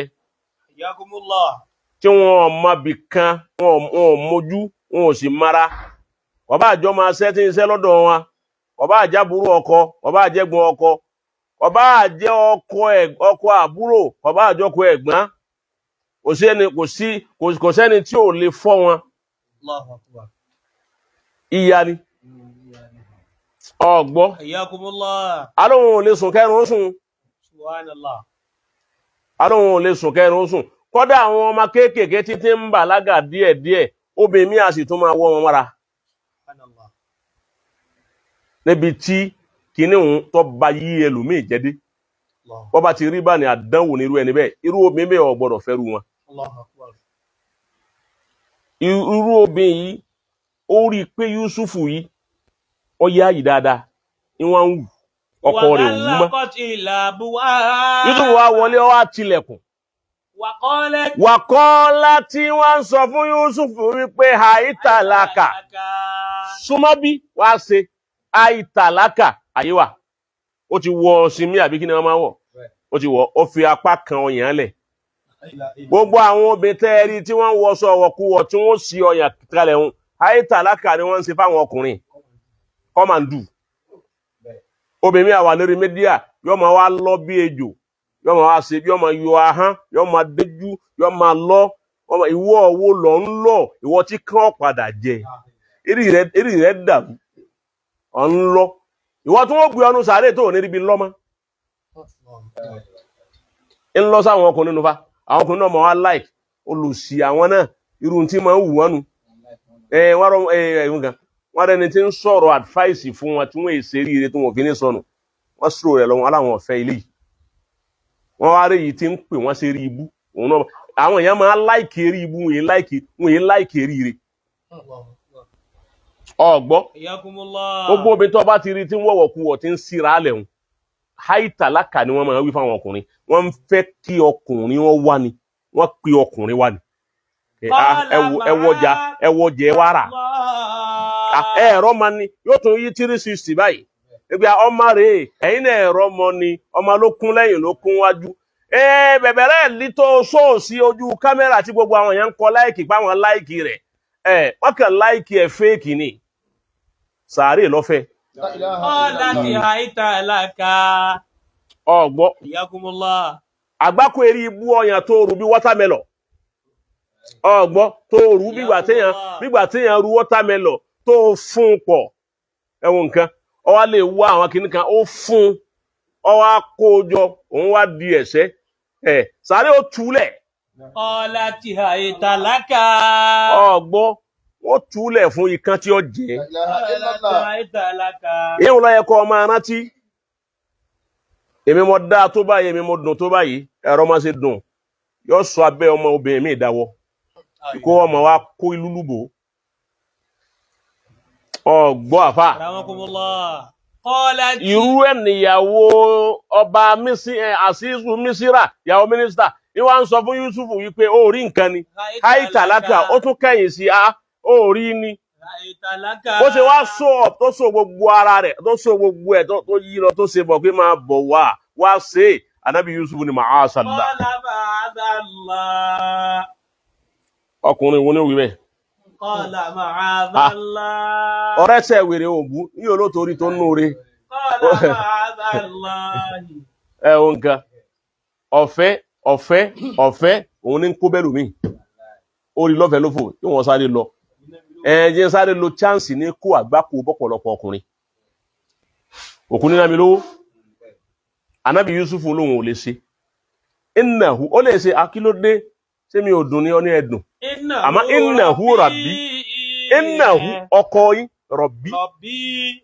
Hayyakumullah. tí wọn ò mọ bì kan, wọn ò mójú, wọn ò sì mara. Bàbá àjọ máa ṣẹ́ tí ń ṣẹ́ lọ́dọ̀ wọn, bàbá àjábúrò ọkọ, bàbá àjẹgbọ́n ọkọ, bàbá àjẹ ọkọ ọkọ àbúrò, bàbá àjọkọ ẹ̀gbọ́n, kò sí ẹni, kò sí, kò sẹ́ni tí ò lè fọ́ wọn. Allahu akbar. Ìyá ni ọgbọ́. Hayyakumullah. Alóhun ò lè sùn kẹrùn ó sùn. Subhanallah. Alóhun ò lè sùn kẹrùn ó sùn. Kódà àwọn ọmọ kéékèèké títí ń bàlágà díẹ̀díẹ̀, obìnrin mi á sì tún máa wọ́ wọn mọ́ra. Subhanallah. Níbi tí kinní òun tó ba yí ẹlòmíì jẹ́dé. Allah. Bọ́ bá ti rí bá ní àdánwò ní irú ẹni bẹ́ẹ̀, irú obìnrin bẹ́ẹ̀ ò gbọ́dọ̀ fẹ́rù wọn. Allahu akbar. Irú obìnrin yìí, ó rí i pé Yusufu yìí ó yá yìí dáadáa ní wọ́n ń wù ọkọ rẹ̀ ò wú mọ́. وغلقت الأبواب. Yusufu wá wọlé, ó wá tilẹ̀kùn. وقالت. Wàkọ́ọ́lá tí wọ́n ń sọ fún Yusufu wípé àìtàlákà, súnmọ́ bí wàá ṣe àìtàlákà àyíwá. Ó ti wọ sinmi àbí kí ni wọ́n máa wọ̀, ó ti wọ̀, ó fi apá kan ọyàn lẹ̀. Gbogbo àwọn obìnrin tẹ́ ẹ rí tí wọ́n ń wọṣọ ọ̀wọ̀kuwọ̀ tí wọ́n sì ọyàn kalẹ̀ ń àìtàlákà ni wọ́n ń ṣe fáwọn ọkùnrin. Come and do. Obìnrin mi àwà lórí media, yóò máa wá lọ bí ejò, yóò máa wá ṣe, yóò máa yọ ahọ́n, yóò máa déjú, yóò máa lọ. Ìwọ wo lọ ń lọ? Ìwọ tí kàn padà jẹ, eré rẹ dàrú, ọ̀ ń lọ. Ìwọ tí wọ́n gbé ọnu sàárè tó ò ní ríbi lọ́mọ ń lọ sáwọn ọkùnrin nufa. Àwọn ọkùnrin náà máa wá like olùsí àwọn náà, irú tí máa ń wù wọ́n nu. Ẹ wọ́n rọ ẹ ẹ nǹkan wọ́n rẹni tí ń sọ̀rọ̀ advice fún wọn tí wọ́n èsè ríire tí wọ́n fi ní sọnù. Wọ́n sọ̀rọ̀ rẹ̀ lọ́wọ́ aláwọn ọ̀fẹ́ ilé yìí. Wọ́n wá rí èyí tí ń pè wọ́n sí rí ibú òun náà. Àwọn èèyàn máa like eré ibú, wọ́n yìí like, wọ́n yìí like eríire. Ọ̀gbọ́. Hayyakumullah. Gbogbo obìnrin tó bá ti rí tí ń wọ̀wọ̀ ku wọ̀ tí ń síra lẹ̀ ń háìtàlákà ni wọ́n máa wí fáwọn ọkùnrin. Wọ́n ń fẹ́ kí ọkùnrin wọn wá ni, wọ́n pe ọkùnrin wá ni. Ẹ wọjà, ẹ wọjà, ẹ wá rà. Allah. Ẹ̀rọ ma ni yóò tún yí 360 báyìí ìgbà ọmọ rèé. Ẹ̀yin náà ẹ̀rọ mọ ni ọmọ ló kún lẹ́yìn ló kún wájú. Bẹ̀bẹ̀rẹ̀ lí tó sóòsì ojú kámẹ́rà tí gbogbo àwọn èèyàn ń kọ like páwọn like rẹ̀, ẹ wọ́n kàn like ẹ̀ fake ni, sàárè lọ́fẹ̀ẹ́. قالت هيت لك. Ọ̀gbọ́. Hayyakumullah. Àgbákò eré ibú ọyàn tó rú bí watermelon, ọ̀gbọ́, tó rú bígbà téèyàn rú watermelon tó fún un pọ̀. Ẹ̀wọ̀n nǹkan ọ wá lè wá àwọn kinní kan ó fún ọ wá kó o jọ, òun wá di ẹ̀ṣẹ́ ẹ̀ sáré ó túlẹ̀. قالت هيت لك. Ọ̀gbọ́, wọ́n túlẹ̀ fún ikán tí ó jẹ́. قالت هيت لك. Èyí ló yẹ kó o máa rántí. Èmi mo dáa tó báyìí, èmi mo dùn tó báyìí, ẹ̀rọ máa ṣe dùn yóò sọ abẹ́ ọmọ obìnrin mi ìdáwọ́ kó ọmọ wa kó ìlú lùbò. Ọgbọ́ àfà. Rahmakumullah. قالت. Irú ẹ̀ níyàwó ọba àṣìṣù mísírà, ìyàwó mínísítà ni wọ́n ń sọ fún Yusufu wípé ó rí nǹkan ni, háìtàlákà, ó tún kẹ́yìn sí a ó rí ni. Bó ṣe wá sọ ọ tó sọ gbogbo ara rẹ̀, tó sọ gbogbo ẹ̀, tó yí lọ, tó ṣe bọ̀ pé máa bọ̀ wá wá ṣe é. Anabi Yusuf ni ma'asala. Qala ma'adallah. Ọkùnrin wo ni ó wí bẹ́ẹ̀? Qala ma'adallah. Ọ̀rẹ́ sẹ wèrè òbú ní olótorí tó ń nóore. Qala ma'adallah. Ẹ ò nǹkan ọ̀fẹ́ ọ̀fẹ́ ọ̀fẹ́ òun ní kó bẹ́ẹ̀ lómi orí lọ́fẹ̀ẹ́ lófò tí wọ́n sáré lọ. Ẹ jẹ́ sáré lo chance ní kó àgbákò bọ́pọ̀lọpọ̀ ọkùnrin òkú nínú àmì lówó. Anabi Yusuf lòun ò lè ṣe innahu, ó lè ṣe akílódé ṣé mi ò dùn ní ọ ní ẹdùn. Àmọ́ innahu rabbi, innahu ọkọ yín, rabbi Rabbi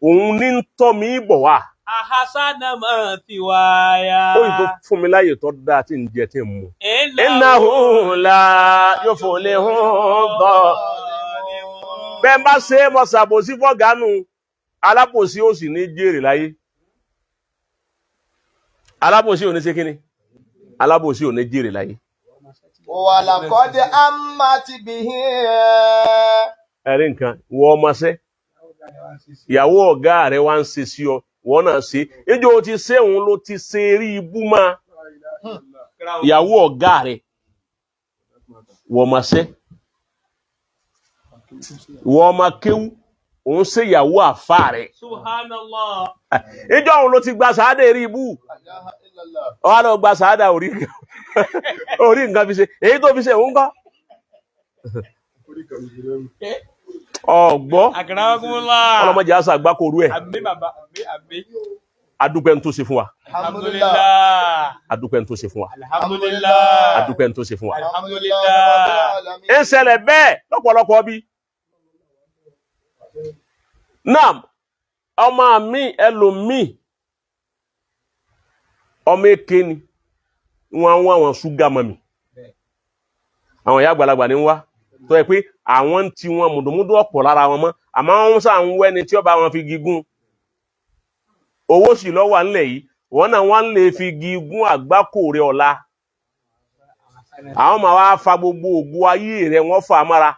òun ní ń tọ́ mi bọ̀ wá. Ahasana ma thiwaya. Ó yìí tó fún mi láyè tó dáa tí ń jẹ tí ń mu. Innahu la yuflihu dha. Bẹ́ẹ̀ bá ṣe é mọ ṣàbòsí fọ́gánù, alábòsí ó sì ní jèrè láyé. Alábòsí ò ní ṣe kíni, alábòsí ò ní jèrè láyé. ولقد همت به. Ẹ̀rí nǹkan wọ ọmọṣẹ́, ìyàwó ọ̀gá rẹ̀ wá ń ṣe sí ọ, wọ́n náà ṣe níjọ́ o ti ṣe òun ló ti ṣe eré ibú máa ìyàwó ọ̀gá rẹ̀ wọ ọmọṣẹ́, wọ ọmọ kéwú, òun ṣe ìyàwó àfa rẹ̀. Subhanallah. Níjọ́ òun ló ti gba sàádà eré ibú. Ọwọ́ lọ gba sàádà orí orí nǹkan fi ṣe èyí tó fi ṣe òun kọ́ ọ̀gbọ́. Akramakumullah. Ọlọ́mọdé àṣà àgbákòrú ẹ̀. Àmín bàbá, àmín àmín. Adúpẹ́ ń tó ṣe fún wa. Alhamdulillah. Adúpẹ́ ń tó ṣe fún wa. Alhamdulillah. Adúpẹ́ ń tó ṣe fún wa. Alhamdulillah. Ń ṣẹlẹ̀ bẹ́ẹ̀ lọ́pọ̀lọpọ̀ bí. Naam, ọmọ mi ẹlòmíì ọmọ èké ni wọ́n ń wá àwọn ṣúgà mọ́mì, àwọn ìyá àgbàlagbà ní ń wá tó yẹ pé àwọn ń ti wọn mùdùmùdù ọ̀pọ̀ lára wọn mọ́, àmọ́ wọ́n sà ń wẹ́ni tí ó bá wọn fi gígùn owó sì lọ́wọ́ à ńlẹ̀ yìí, wọ́n náà wọ́n lè fi gígùn àgbákò rẹ̀ ọ̀la. Àwọn máa wá fa gbogbo ògùn ayé rẹ̀, wọ́n fà á mára.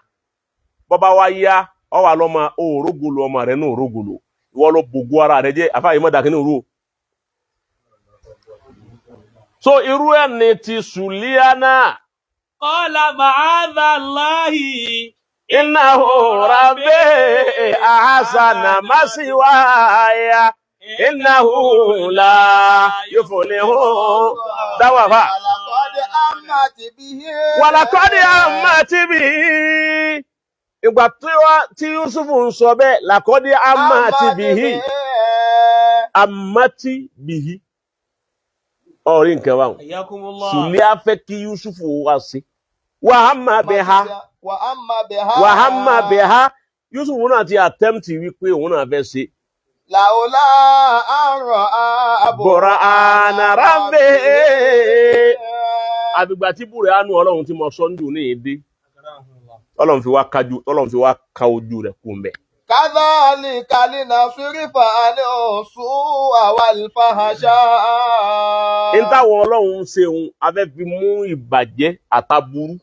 Bọ́bá wá yá ọ wà lọ́mọ òrógolo, ọmọ rẹ̀ náà òrógolo, ìwọ ló bògo ara rẹ̀ jẹ́ àfáàyè mọ́ dàkínní òru o. So irú ẹ̀ ní ti Sùlíánà. Qala ma'adhallahi. Innahu rabbi ahsana masiwaya innahu la yuflihu dáwàfà. ولقد همت به. Wàlàkọ́dí àmà tí bí ìgbà tí Yusuf ń sọ bẹ́ẹ̀, làkọ́dí àmà tí bí i àmà tí bí i ọ̀rí nǹkan báwọn. Hayyakumullah. Sùlíà fẹ́ kí Yusuf wá sí wàhámà bẹ̀ ha. وأما بها. Wàhámà bẹ̀ ha. Yusuf náà ti attempt wípé òun náà fẹ́ ṣe. لولا أن رأى Burhana rabbi. Àbìgbà tí búrẹ́ àánú ọlọ́run tí mo sọ ń dùn ní èdè, ọlọ́run fi wá kájú, ọlọ́run fi wá ka ojú rẹ̀ kú mbẹ́. كذلك لنصرف عنه السوء والفحشاء. N táwọn ọlọ́run ń ṣe òun afẹ́ fi mú ìbàjẹ́ àtàbúrú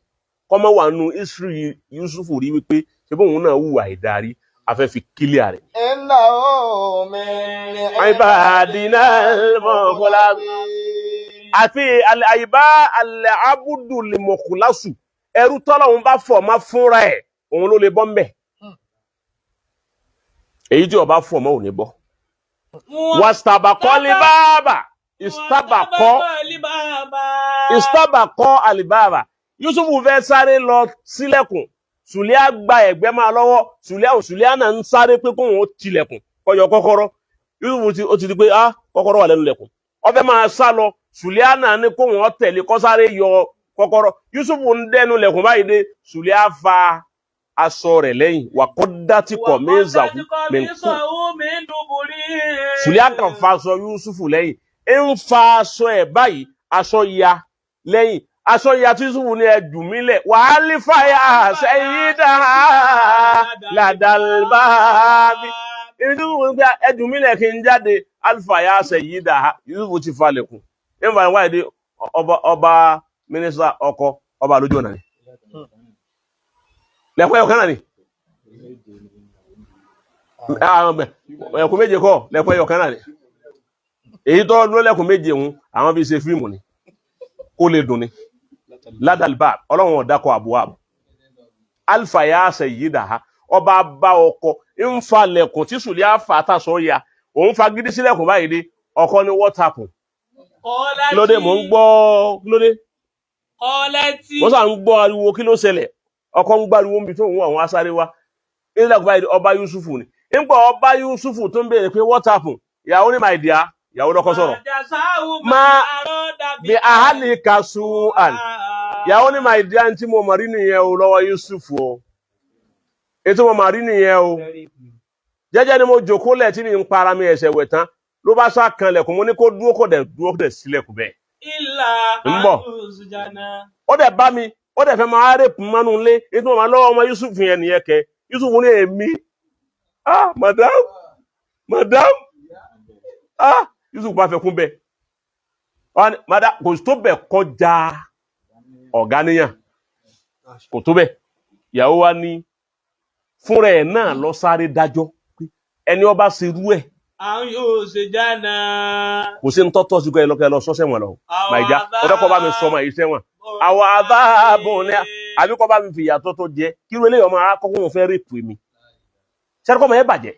kọ́mọ́ wà nù Ísírì. Yusuf rí wípé ṣé bóun náà hùwà ìdarí, afẹ́ fi kílíà rẹ̀. إنه من Ibadina al-mukhlasin. Àfi àyíbá alẹ́ abudu limokulasu, ẹrú tọ́lọ́run bá fọ̀ má fúnra ẹ̀, òun ló lè bọ́ mbẹ̀. Èyí tí ó bá fọ̀ mọ́ ò ní bọ́. Wastabakọ́ libaba istabakọ́ istabakọ́ alibaba. Yusufu fẹ́ sáré lọ sílẹ̀kùn, Sùlíà gba ẹ̀gbẹ́ máa lọ́wọ́. Sùlíà ò Sùlíà náà ń sáré pé kóun ó tilẹ̀kùn kọyọ kọ́kọ́rọ́. Yusufu ti ó ti di pé ah kọ́kọ́rọ́ wà lẹ́nu lẹ̀kùn, ó fẹ́ máa sá lọ. Sùlíà náà ní kóun ó tẹ̀lé kó sáré yọ kọ́kọ́rọ́. Yusufu ń dẹnu lẹ̀kùn báyìí dé, Sùlíà fa aṣọ rẹ̀ lẹ́yìn wà kọ́ dátì kọ̀ mẹ́zàkú mẹ́kù. Sùlíà kan fa aṣọ Yusufu lẹ́yìn, ń fa aṣọ ẹ̀ báyìí, aṣọ ya lẹ́yìn, aṣọ ya tí Yusufu ní ẹjù mílẹ̀ wàhálì fàyà sẹ́yìndà ládàlbáàbí. Ibi tí Yusufu ń gbé ẹjù mílẹ̀ kí n jáde, alifàyà sẹ́yìndà. Yusufu ti falẹ̀kùn ń fa ìwádìí dé ọba ọba mínísítà ọkọ ọba lójú ọ̀nà ni lẹ́kọ̀ọ́ ẹ̀kọ́ náà ni. Ẹ̀kún méje kọ́ lẹ́kún ẹyọ kan náà ni. Èyí tó ló lẹ́kún méje ń àwọn fi ṣe fíìmù ni, kó lè dùn ni. Ládàlbà ọlọ́run ọ̀dàkọ̀ àbúwà alfa ya sayyidaha, ọba bá ọkọ ń fa lẹ̀kùn tí sùlẹ̀ àfà tàṣọ ya, òun fa gidi sílẹ̀kùn báyìí dé, ọkọ ní what happen? Kí ló dé? Mò ń gbọ́, kí ló dé? Wọ́n sà ń gbọ́ ariwo, kí ló ṣẹlẹ̀? Ọkọ ń gbariwo níbi tó ń wọ àwọn asáré wa nílẹ̀kùn báyìí dé, ọba Yusufu ni. Ńgbà ọba Yusufu tó ń béèrè pé what happen, ìyàwó ní my dear, ìyàwó lọ́kọ́ sọ̀rọ̀ má bí ahali kasu an, ìyàwó ní my dear, ntí mo mọ̀ rí nìyẹn o lọ́wọ́ Yusufu o, ètò mo mọ̀ rí nìyẹn o, jẹ́jẹ́ ni mo jòkó lẹ̀ tí mi ń para mi ẹ̀sẹ̀ wẹ̀ tán, ló bá sá kan lẹ̀kùn, mo ní kó dúró, kó dẹ̀ dúró, kó dẹ̀ sílẹ̀kùn bẹ́ẹ̀. Ìlà ń bọ̀. àtúnṣùjànà. Ó dẹ̀ bá mi, ó dẹ̀ fẹ́ máa rèpù mọ́nú ilé, ètò mo máa lọ́wọ́ ọmọ Yusuf yẹn nìyẹn kẹ. Yusuf ní èmi, ah madam, madam, ah Yusuf bá fẹ́ kún bẹ́ẹ̀. Wọ́n ní, madam, kò tó bẹ̀ kọjá ọ̀gá níyàn, kò tó bẹ̀. Ìyàwó wa ní fúnra ẹ̀ náà lọ sáré dájọ́ pé ẹni ọba ṣerú ẹ̀ Àwọn yóò ṣe jánà. kò sí ń tọ́tọ́ sí kọ́ ẹ lọ́kẹ́ lọ sọ sẹ́wọ̀n lọ màìjá ọdọ́ kọ́ bá mi sọ ọmọ yìí sẹ́wọ̀n, àwọn àbáàbò ní àbí kọ́ bá mi fìyà tó tó jẹ kí ló eléyìí ọmọ akọ́kọ́ wọn fẹ́ rèpù mi sẹ́ni kọ́ mọ̀ ẹ́ bàjẹ́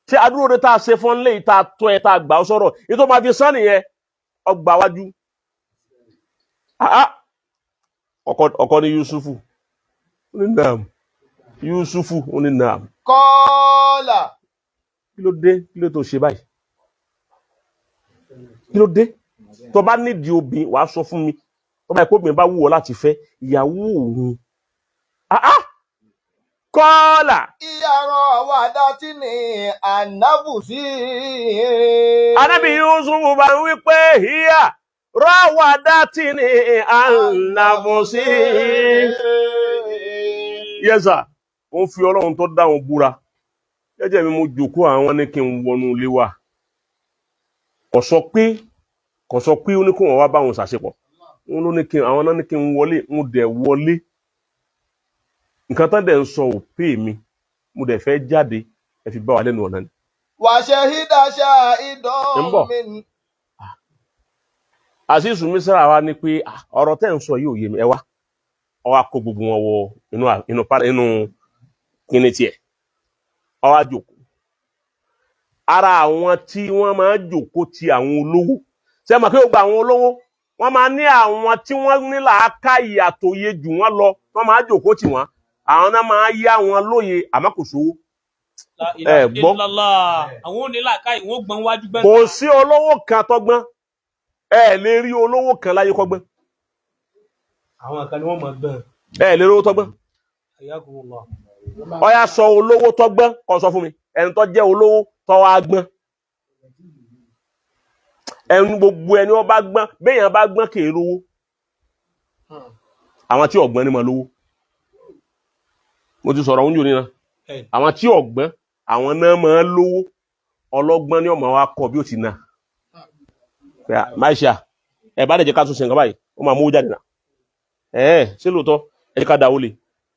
ṣé adúrò de tá a ṣe fún lé tá a tọ́ ẹ tá a gbà ó sọ̀rọ̀ ètò máa fi sán nìyẹn ọgbà wájú. Ah, ah. Ọkọ ní Yusufu, ó ní naam. Yusufu, ó ní naam. Kọ́ọ̀là. Kí ló dé? Kí ló tó ṣe báyìí? Kí ló dé? Tó bá nídìí obìnrin, wàá sọ fún mi. Tó bá yẹ kó obìnrin bá wù ọ́ láti fẹ́ ìyàwó òun. Ah, ah. Kọ́ọ̀là. Ìyàrá wàdà tí ní ànábùsí. Anábì Yusufu bá ń wí pé híyà ráwàdá tí ní ànàfọ̀sí. Yes sir, ó ń fi Ọlọ́run tó dá wọn búra. Jẹ́jẹ́ mi mo jòkó, àwọn ní kí n wọnú ilé wa. Kò sọ pé ó ní kó wọn wá bá wọn ṣàṣepọ̀. Wọn ló ní kí àwọn náà ní kí n wọlé, mo dẹ̀ wọlé. Nǹkan tán dẹ̀ ń sọ ò pé mi, mo dẹ̀ fẹ́ jáde, ẹ fi bá wa lẹ́nu ọ̀nà ni. Wàṣẹ̀hídà Ń bọ̀. ṣáìdán min. Azeez Misra wa ní pé "Ah, ọ̀rọ̀ tẹ́ ń sọ yìí ò yé mi, ẹ wá." Ó wá kó gbogbo wọn wọ inú inú inú kíní tiẹ̀, ó wá jókòó. Ara àwọn tí wọ́n máa ń jókòó ti àwọn olówó, ṣé ẹ mọ̀ pé gbogbo àwọn olówó wọ́n máa ní àwọn tí wọ́n ní làákàyè àtòye jù wọ́n lọ, wọ́n máa jókòó tì wọ́n, àwọn náà máa yá wọn lóye, àmọ́ kò sówó. La ilaha Ẹ gbọ́. illallah. Àwọn onílàákàyè wọn gbọ́n wájú gbọ́n. Kò sí olówó kan tọ́gbọ́n, ẹ lè rí olówó kan láyé kọ́gbọ́n. Àwọn kan ni wọ́n mọ̀ gbọ́n. Ẹ lè rí owó tọ́gbọ́n. Ayakumullah. Ọyá sọ olówó tọ́gbọ́n kó sọ fún mi ẹni tó jẹ́ olówó tó wá gbọ́n. Ẹni gbogbo ẹni ó bá gbọ́n, béèyàn bá gbọ́n kì í lówó. Àwọn tí ọ̀gbọ́n ni máa lówó. Mo ti sọ̀rọ̀ oúnjẹ nínú. Àwọn tí ọ̀gbọ́n, àwọn náà máa lówó. Ọlọ́gbọ́n ni ọmọ wa kọ bí ó ti ná. Máìṣà, ẹ bá dẹ̀ jẹ́ ká tún ṣe nǹkan báyìí, ó máa mú jáde náà. Ẹ ṣé lóòótọ́, ẹ jẹ́ ká dáwó lé.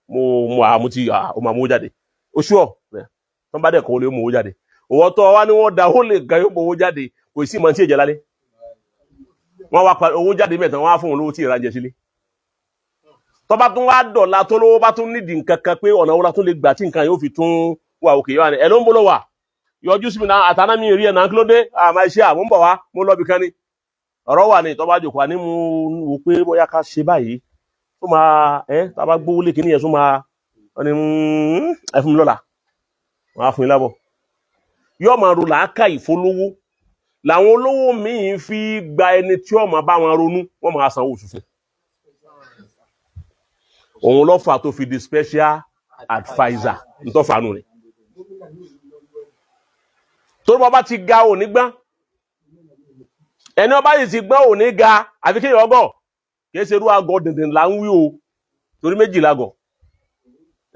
Mo àmú ti ó máa mú jáde. Oṣù ọ̀ tó ń bá dẹ̀ kọ́ lé, ó mú owó jáde. Òwò tó wá ní wọ́n dáwó lè gan, yóò mú owó jáde, kò sí ìmọ̀ tí èjẹ lálẹ́. Wọ́n wá pa owó jáde mẹ́ta, wọ́n á fún òun lówó tí ìrànjẹ sílé. Tó bá tún wá dọ̀la tó lówó bá tún nídìí nǹkan kan pé ọ̀nà wo la tún lè gbà tí nǹkan yóò fi tún wà òkè yóò wà ní. Ẹ ló ń bolo wà. Yọjú sí mi náà, àtàná mi rí ẹ̀ náà, kí ló dé? Àmọ́ iṣẹ́ àmú ń bọ̀ wá, mo lọ bìkan ni. Ọ̀rọ̀ wà ní tó bá jòkó àní mo wò pé bóyá ká ṣe báyìí tó máa ẹ́ tá a bá gbówó lé kíní yẹn tó máa wọ́n ní ẹ fún mi lọ́la, wọ́n á fún yín lábọ̀. Yóò máa ro làákà ìfolówó làwọn olówó míì fi gba ẹni tí ó máa bá wọn ronú, wọ́n máa sanwó oṣù fún. Òun ló fà tó fi di special adviser ntọ́fà nù rẹ̀. Torí bọ́ bá ti ga òní gbọ́n, ẹni ọba yìí ti gbọ́n òní ga, àfi kéèyàn ọgọ́ kìí ṣe irú agọ dìndín là ń wí o, torí méjì lagọ̀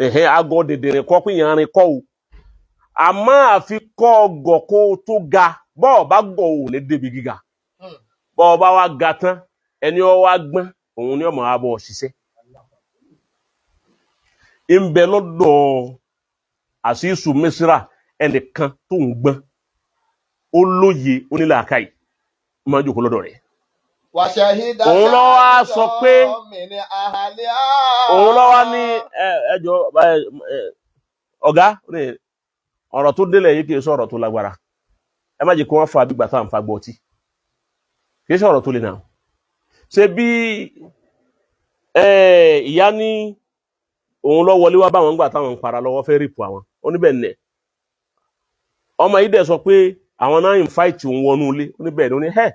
ẹ̀hẹ́n agọ dìndín kọ́ pé yẹn rin kọ́ o, àmọ́ àfi kọ́ ọgọ̀ kó o tó ga. Bọ́ọ̀ bá gọ̀ ò ní débi gíga, bọ́ọ̀ bá wá ga tán, ẹni ọ wá gbọ́n òun ni ọmọ wa bọ̀ ṣiṣẹ́ ń bẹ lọ́dọ̀ àṣìṣù Mísírà. Ẹnìkan tó ń gbọ́n, ó lóye, ó ní làákàyè, ó máa ń jókòó lọ́dọ̀ rẹ̀. وشهد Òun ló wá شاهد sọ pé من أهلها. Òun ló wá ní ẹ jọ ẹ ẹ ọ̀gá, ó ní ọ̀rọ̀ tó délẹ̀ yìí kì í sọ̀rọ̀ tó lágbára, ẹ má jẹ́ kí wọ́n fa gbígbà tá à ń fa gbọ́ ọtí, kì í sọ̀rọ̀ tó le náà. Ṣe bí ìyá ní òun lọ wọlé wá báwọn gbà táwọn ń para lọ́wọ́ fẹ́ rìpù àwọn, ó ní bẹ́ẹ̀ nẹ̀. Ọmọ yìí dẹ̀ sọ pé àwọn náà ń fáìtì òun wọnú ilé, ó ní bẹ́ẹ̀ ni, ó ní ẹ́,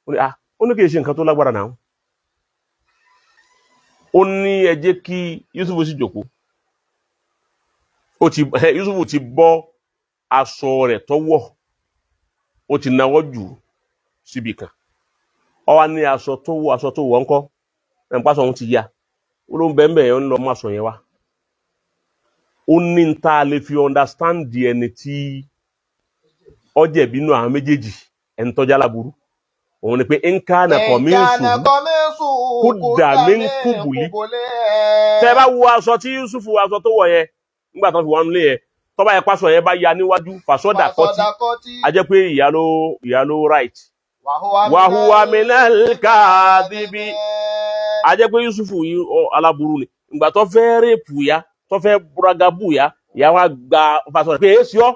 ó ní ah, ó ní kì í ṣe nǹkan tó lágbára náà. Ó ní ẹ jẹ́ kí Yusuf sì jòkó. Ó ti Yusuf ti bọ́ aṣọ rẹ̀ tọ́wọ́, ó ti nawọ́ jù síbi kan, ó wá ní aṣọ tó wọ̀, aṣọ tó wọ̀ ńkọ́, ẹ̀ ń pàṣọ òun ti ya, ó ló ń bẹ́ẹ̀ bẹ́ẹ̀ ń lọ má sọ yẹn wá. Ó ní n ta lè fi understand ẹni tí ó jẹ̀bi nínú àwọn méjèèjì, ẹni tọ́jà láburú òun ni pé nká nà kọ̀ إن mí ń كان sùn قميصه kó قد dà mí ń من kúbùlí. قبل. Tẹ́ bá wo aṣọ tí Yusuf, aṣọ tó wọ̀ yẹn nígbà tó fi wà nílé yẹn, tó bá yẹ pásọ yẹn bá ya níwájú, fàṣọdà kọtí, فصدقت. a jẹ́ pé ìyá ló right. وهو من Wàhùwà minal kadhibi, الكاذبين. a jẹ́ pé Yusuf yìí aláburú ni. Ìgbà tó fẹ́ rèpù ya, tó fẹ́ buragabu ya, ìyá wa gba faṣọ rẹ̀ pé èsì ọ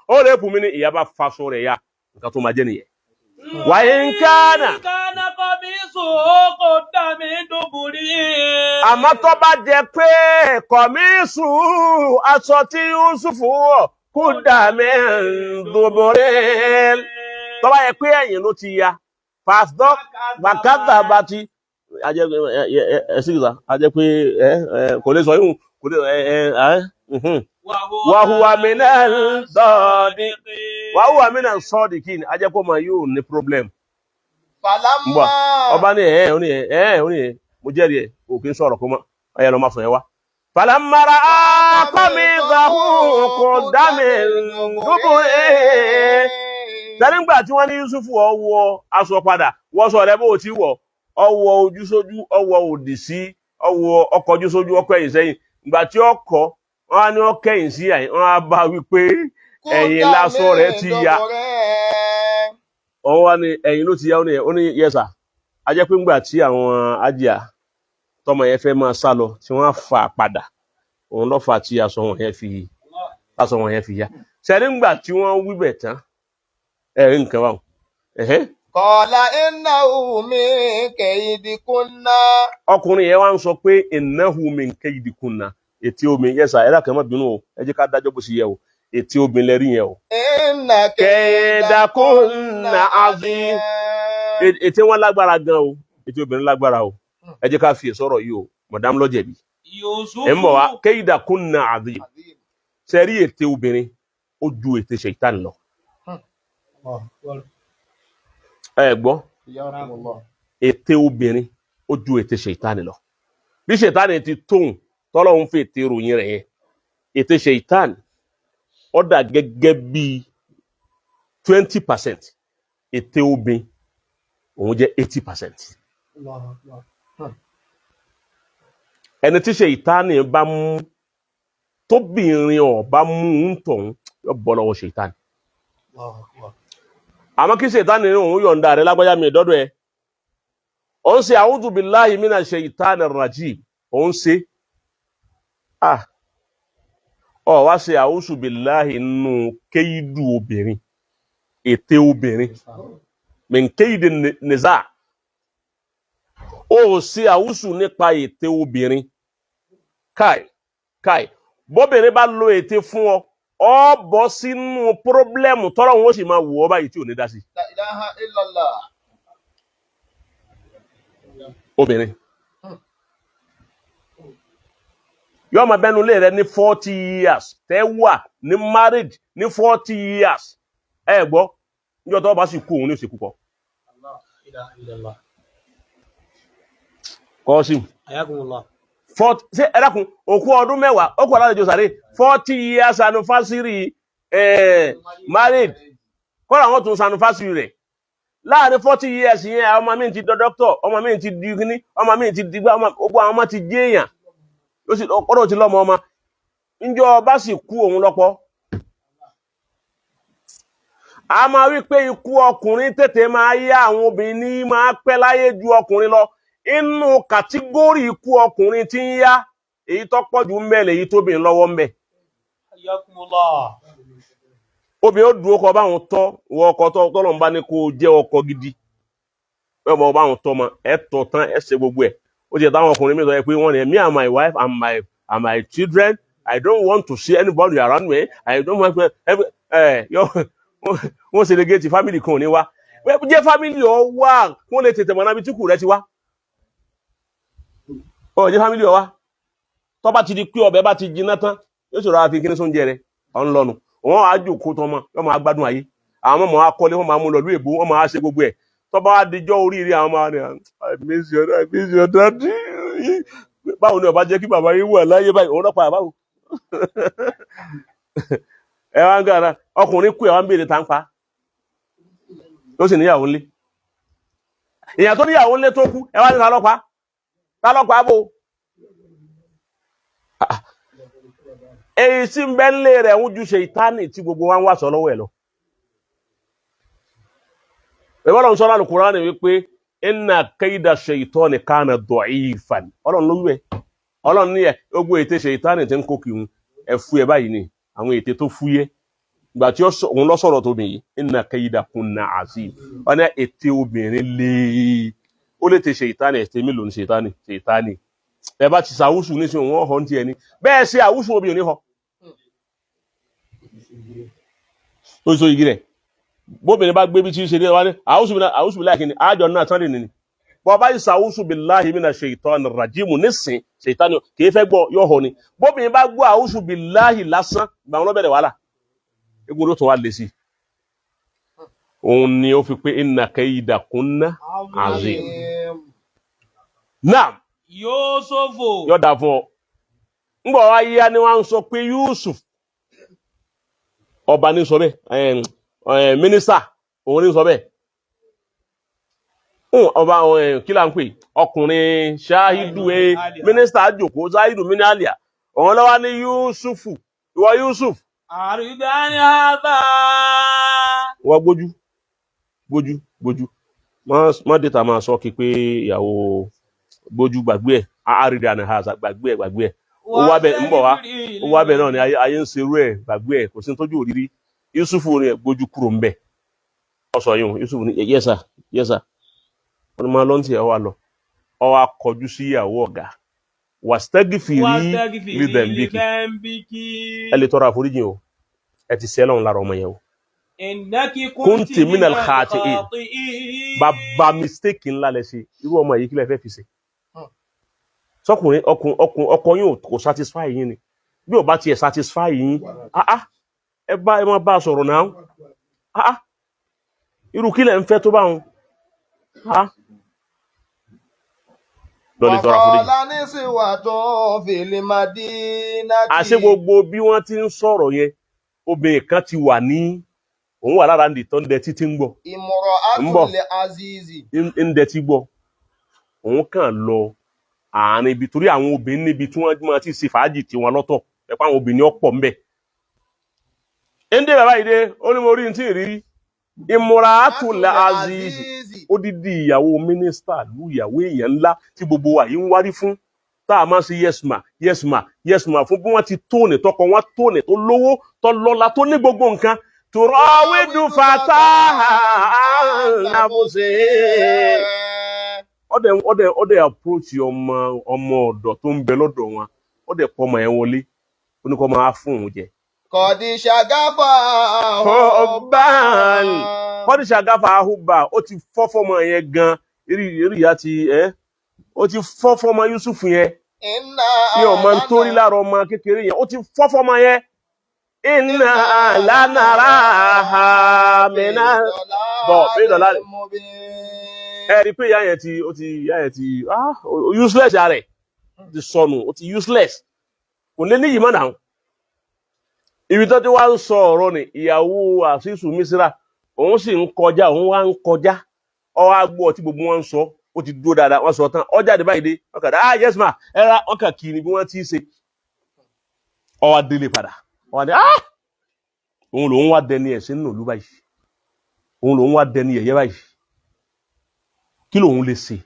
ọ rèpù mi ni, ìyá bá faṣọ rẹ̀ ya, nǹkan tó máa jẹ́ nìyẹn. Wàyí ń kánà. كان قميصه قد من دبر. Àmọ́ tó bá jẹ́ pé kọ̀mísù aṣọ tí Yusuf wọ̀ kó dà mí dùbúrẹ́, tó bá yẹ pé ẹ̀yìn ló ti ya, pásítọ̀ bàkátà bá ti ajẹ́ ẹ ẹ ẹ sígìsà, ajẹ́ pé ẹ ẹ kò lè sọ yìí, kò lè ẹ ẹ ẹ mhm. Wàhùwà mìíràn sọ́ọ̀dì, wàhùwà mìíràn sọ́ọ̀dì kí ni, ajẹ́ pé ọmọ yóò ní problem. فلما Mbọ ọba ní ẹ ẹ ó ní ẹ ẹ ó ní ẹ mo jẹ́rìí ẹ òkè ń sọ̀rọ̀ kó mọ ọyẹ lọ máa sọ yẹn wá. Falamara akọmi zahu kò dámi dúbò ee. Sẹ́nígbà tí wọ́n ní Yusufu ọwọ́ aṣọ padà, wọ́n sọ rẹ bó o ti wọ̀, ọwọ́ ojú sójú, ọwọ́ òdì sí, ọwọ́ ọkọ̀jú sójú, ọkọ̀ ẹ̀yìn sẹ́yìn. Ìgbà tí ọkọ̀ wọn á ní ọkẹ̀yìn sí àyìn, wọn á bá wí pé ẹ̀yìn قد lásọ من rẹ ti ya. دبر. Òun wá ní ẹ̀yìn ló ti ya, ó ní yẹsà. A jẹ́ pé ńgbà tí àwọn ájíà tọmọ yẹn fẹ́ máa sá lọ, tí wọ́n á fà á padà, òun ló fà á tí aṣọ wọn yẹn fi ya. Sẹ́ni ńgbà tí wọ́n wí bẹ̀ tán, ẹ̀rí nǹkan wà. قال إنه من كيدكن. Ọkùnrin yẹn wá ń sọ pé innahu min kaydikunna, ètí omi yẹsà, ẹ̀rọ kan má bínú o, ẹ jẹ́ ká dájọ́ bó ṣe yẹ o, ètí omi lẹ́rí yẹn o. إن Kaydakunna كيدكن azim. عظيم. Ètí wọn lágbára gan o, ètí obìnrin lágbára o, ẹ jẹ́ ká fi sọ̀rọ̀ yìí o, madam ló jẹ̀bi. Ẹ ń bọ̀ wá Yusufu kaydakunna azim. عظيم. Sẹ́rí ètè obìnrin ó ju ètè ṣèitán lọ. Ẹ gbọ́, حياكم الله. ètè obìnrin ó ju ètè ṣèitán lọ. Bí ṣèitán ti tóun tọ́lọ́hún fi ètè ròyìn rẹ̀ yẹn, ètè ṣèitán ó dà gẹ́gẹ́ bí 20%, ètè obìnrin òun jẹ́ 80%. Ẹni tí ṣèitán bá mú, tóbìnrin ọ̀ bá mú un tọ̀hún, yóò bọ́ lọ́wọ́ ṣèitán. Àmọ́ kí ṣèitán ní òun yọ̀ǹda rẹ̀ lágbájá mi dọ́dọ̀ ẹ̀, òun ṣe a'udhu billahi mina ṣèitán rajim, òun ṣe ah ọ wá ṣe a'udhu billahi nínú kéyìdù obìnrin, ète obìnrin min kéyìdì nìzá, ó ṣe àwùsù nípa ète obìnrin. Káì káì, bóbìnrin bá lo ète fún ọ, ọ bọ́ sínú pírọ́blẹ́mù tọ́rọ̀ wọn ó sì máa wù ọ báyìí tí ò ní dá sí. La ilaha illallah. Obìnrin yóò máa bẹnu lé rẹ ní 40 years, tẹ́ wà ní marriage ní 40 years, ẹ gbọ́, níjọ́ tó bá sì kú òun ní òsèkú kọ. Kọ́ sí Ayakumullah. 40 ṣé ẹ dákun, òkú ọdún mẹ́wàá ó kú alálejò sàré 40 years anniversary marriage, kọ́ra àwọn tún anniversary rẹ̀ láàrin 40 years yẹn, àwọn ọmọ mi ti dọ doctor, ọmọ mi ti di kíní, ọmọ mi ti digbá, ọmọ gbogbo àwọn ọmọ ti jẹ́ èèyàn, ó sì ọ̀rọ̀ ti lọ́mọ ọmọ, níjọ́ bá sì kú òun lọ́pọ̀. A máa wí pé ikú ọkùnrin tètè máa yá, àwọn obìnrin ní máa pẹ́ láyé ju ọkùnrin lọ. Inú kàtígórì ikú ọkùnrin tí ń yá, èyí tó pọ̀ jù ń bẹ lèyí tóbìnrin lọ́wọ́ ń bẹ. Hayyakumullah. Obìnrin ó dúró kọ báwọn tọ́ wọ ọkọ tó tọ́lọ̀ ń bá ní kó o jẹ́ ọkọ gidi, bẹ́ẹ̀ bọ́ báwọn tọ́ ma ẹ tọ́ tán, ẹ ṣe gbogbo ẹ̀. Ó ti ẹ̀ táwọn ọkùnrin mi sọ pé wọ́n ní, "Me and my wife and my children, I don't want to see anybody around me. I don't want to." Ẹ yọ wọ́n ṣe lè géètì family kan ò ní wá jẹ́ family ọ wá, wọ́n lè tètè mọ̀ náà bí tí kù rẹ ti wá. Ọ jẹ́ family ọ wá, tó bá ti di pé ọbẹ̀ bá ti jiná tán, yóò ṣòro àfi kíní sóúnjẹ rẹ ọ̀ ń lọnu. Wọn á jòkó tọmọ, yóò máa gbádùn ayé. Àwọn ọmọ akọ́lé, wọn máa mú lọ lú èbó, wọn máa ṣe gbogbo ẹ̀. Tó bá wá dijọ́ oríire, àwọn máa ní, "I miss your, I miss your daddy. Báwo ni ọba jẹ́ kí bàbá yín wà láyé báyìí?" Òun lọ́pàá báwo ẹ wá ń gbára ọkùnrin kú, ẹ wá ń béèrè tá ń pa ó sì níyàwó ńlé. Èèyàn tó níyàwó ńlé tó kú, ẹ wá ní ta lọ́pàá, ta lọ́pàá bò. Èyí tí ń bẹ ńlé rẹ̀ ń ju ṣèitánì tí gbogbo wa ń wà sọ lọ́wọ́ ẹ̀ lọ. Ìwọ́n lọ́n sọ́rọ̀ Al-Qur'ani wípé inna kaida ṣèitánì kana da'ifan. Ọlọ́run ló wí bẹ́ẹ̀. Ọlọ́run ní ẹ̀ gbogbo ète ṣèitánì tí ń kó kìhun ẹ̀ fú ẹ báyìí ni àwọn ète tó fúyẹ́. Ìgbà tí òun lọ sọ̀rọ̀ tóbi yìí, inna kaida kunna azim. Wọ́n ní ète obìnrin lé ó lè te ṣèitánì, ète mélòó ni ṣèitánì ṣèitánì. Ẹ bá ti ṣàwùsù nísìnyí, òun ọ̀họ́ ní tiẹ̀ ni. Bẹ́ẹ̀ ṣe àwùsù obìnrin họ. Ó sọ igi rẹ̀ bóbìnrin bá gbé bí tí ń ṣe ní wá ní àwùsù bí láìkí ni àjọ náà tán lè nìní bọ́ bá yìí sàwùsù bí láhi mí na ṣèitán rajimu nísìn, ṣèitán kì í fẹ́ gbọ́, yóò họ ni. Bóbìnrin bá gbọ́ àwùsù bí láhi lásán, gbà wọn lọ́bẹ̀rẹ̀ wàhálà, egun ló tún wá lé sí i. Òun ni ó fi pé inna kayda kunna azim. Náà Yusufu. Yóò dà fún ọ. Ńgbọ̀ wá yíyá ni wọ́n á sọ pé Yusuf, ọba ní sọ bẹ́ẹ̀, mínísítà òun ní sọ bẹ́ẹ̀, ọba kí là ń pè ọkùnrin ṣáhídù ẹ mínísítà àjòkó ṣáhídù mínísítà òun lọ́wọ́ ní Yusufu, ìwọ Yusuf. Àrídáni àbá. Wọ́n gbójú gbójú gbójú mọ́ dẹ́ta máa sọ kí pé ìyàwó gbójú, gbàgbé ẹ̀. Àrídáni àzà, gbàgbé ẹ̀, gbàgbé ẹ̀. Ó wá bẹ̀ ń bọ̀ wá, ó wá bẹ̀ náà ni ayé ń serú ẹ̀, gbàgbé ẹ̀, kò sí ní tójú òrírí. Yusufu ni gbójú kúrò ń bẹ̀. Ọ sọ yìí, Yusufu ni, "Yes sir, yes sir." Wọ́n ní máa lọ́ntì ẹ̀ wá lọ, ọ wá kọjú sí ìyàwó ọ̀gá, wàstẹ́gìfìrí Wastagfiri lidẹ̀mbíkì. Lidhanbiki. Ẹ lè tọrọ àforíjì o, ẹ ti sẹ́lọ̀n lára ọmọ yẹn o. Innaki Kunti minal khati'in. khati'in. Bàbá mistake ńlá lẹ ṣe. Irú ọmọ yìí, kí lẹ fẹ́ fi ṣe? Sọkùnrin ọkùn ọkùn ọkọ yín ò kò satisfy yín ni. Bí ò bá tiẹ̀ satisfy yín, ah ah, ẹ bá ẹ máa bá a sọ̀rọ̀ náà. Ah ah, irú kí lẹ ń fẹ́ tó bá wọn? Ah, lọ lè tọrọ àforíjì. وقال نسوة في المدينة. Àṣé gbogbo bí wọ́n ti ń sọ̀rọ̀ yẹn, obìnrin kan ti wà ní òun wà lára nìtọ́ ń dẹ títí ń gbọ́. امرأة ń bọ̀. العزيز. Ń dẹ tí gbọ́. Òun kàn lọ àárín ibi torí àwọn obìnrin níbi tí wọ́n máa ti ṣe fàájì tiwọn lọ́tọ̀ ẹ̀pọ̀, àwọn obìnrin ọ̀pọ̀ ń bẹ̀. Ń dé bàbá yìí dé, ó ní mo rí ní tí ì rí ìmúra àtúnlẹ̀ aziz, odidi ìyàwó mínísítà lu ìyàwó èèyàn ńlá tí gbogbo wa yìí ń wárí fún, tá a máa ṣe yes ma, yes ma, yes ma fún. Bí wọ́n ti tóònì tọkọ wọn tóònì tó lówó tó lọ́lá tó ní gbogbo nǹkan, tùrọ̀wídùú fataha ànàbùsẹ̀ ọdẹ approach ọmọ ọ̀dọ̀ tó ń bẹ lọ́dọ̀ wọn, ọdẹ pọ ọmọ yẹn wọlé, ó ní kó máa fún òun jẹ. قد شغفها. Ọbaàn kọ́díṣà gáfà ahùbà, ó ti fọ́ fọ́mọ yẹn gan. Eré eré ìyá ti ẹ́, ó ti fọ́ fọ́mọ Yusuf yẹn. إنا Ní ọmọ tó rí lára ọmọ kékeré yẹn, ó ti fọ́ fọ́mọ yẹn. Iná lánàrá àmìnà bọ̀ bí dọ̀là ẹ rí i pé ìyá yẹn ti ó ti ìyá yẹn ti ah useless ara ẹ̀ ti sọnù, ó ti useless, kò lè níyì mọ́ náà. Ibi tó ti wá ń sọ ọ̀rọ̀ ni ìyàwó àṣìṣù Mísírà, òun sì ń kọjá, òun wá ń kọjá, ọ wá gbọ́ tí gbogbo wọn ń sọ. Ó ti dúró dáadáa, wọ́n sọ tán, ọ jáde báyìí dé, wọ́n kàn dá, "Ah, yes ma, ẹ ra." Wọ́n kàn kì í ni bí wọ́n ti ṣe. Ọ wá délé padà, ọ wá dé, ah, òun lòun wá dẹni ẹ̀sìn nínú ìlú báyìí. Òun lòun wá dẹni yẹ̀yẹ́ báyìí. Kí lòun lè ṣe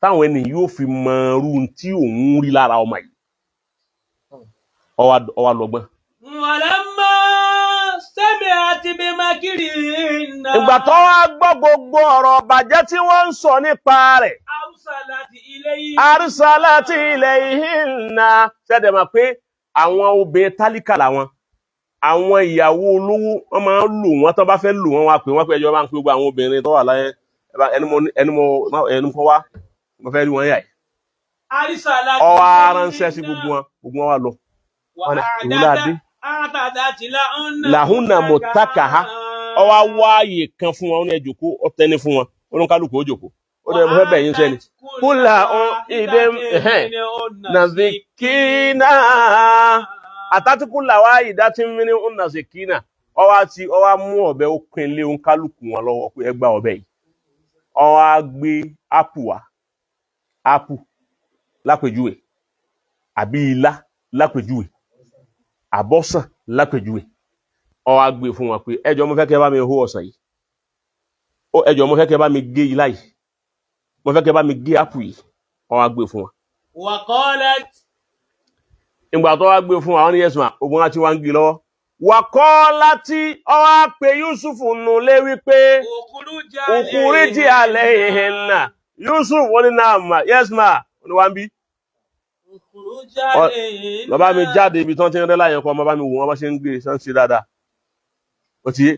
táwọn ẹni yóò fi mọ irú tí òun rí lára ọmọ yìí? Ó wá lọ́gbọ́n. ولما سمعت بمكرهن Ìgbà tó wá gbọ́ gbogbo ọ̀rọ̀ bàjẹ́ tí wọ́n ń sọ nípa rẹ̀, أرسلت إليه arsalati ilayhinna. Ṣẹ̀dẹ̀ mọ̀ pé àwọn obìnrin tálíkà làwọn, àwọn ìyàwó olówó wọ́n máa ń lò wọ́n tó bá fẹ́ lò wọ́n, wá pé wọ́n pé ẹjọ́ bá ń pè gbogbo àwọn obìnrin tó wà láyé, ẹni mo wá, mo fẹ́ rí wọn yà yìí. أرسلت Ó wá ránṣẹ́ sí gbogbo wọn, gbogbo wọn wá lọ. Wọ́n ní ìwúlò adé. وأعتدت لهن Làhúnà mọ̀tàkàhá. Ó wá wáàyè kan fún wọn, ó ní ẹ jókòó, ó tẹ́ni fún wọn, ó ní kálukú ó jókòó. Ó ní mo fẹ́ bẹ̀ yín sẹ́ni. Kúlà ìdè nàzìkínà. Àtàtìkúlà wá ìdá tí ń mímí ń nàzìkínà. Ó wá ti ó wá mú ọ̀bẹ, ó pin lé oníkálukú wọn lọ́wọ́ pé ẹ gba ọ̀bẹ yìí. Ó wá gbé ápù wá, ápù lápèjúwe, àbí ilá lápèjúwe, àbọ́sàn lápèjúwe. Ó wá gbé fún wọn pé ẹ jọ̀ọ́, mo fẹ́ kẹ́ bá mi hó ọsàn yìí. Ó ẹ jọ̀ọ́, mo fẹ́ kẹ́ bá mi gé ilá yìí. Mo fẹ́ kẹ́ bá mi gé ápù yìí. Ó wá gbé fún wọn. وقالت Ìgbà tó wá gbé fún wa, wọ́n ní yes ma, ogun láti wá ń gé lọ́wọ́. Wàkọ́ láti ó wá pe Yusuf nù lé wípé اخرج ukhriji alayhinna. Yusuf wọ́n ní náà ma, yes ma, wọ́n ní wá ń bí. اخرج عليهن. Bàbá mi jáde ibi tí wọ́n ti ń rẹ́ láyẹn kọ́, ọmọ bá mi wò wọ́n bá ṣe ń gbé ṣe ń ṣe dáadáa. Ó ti yé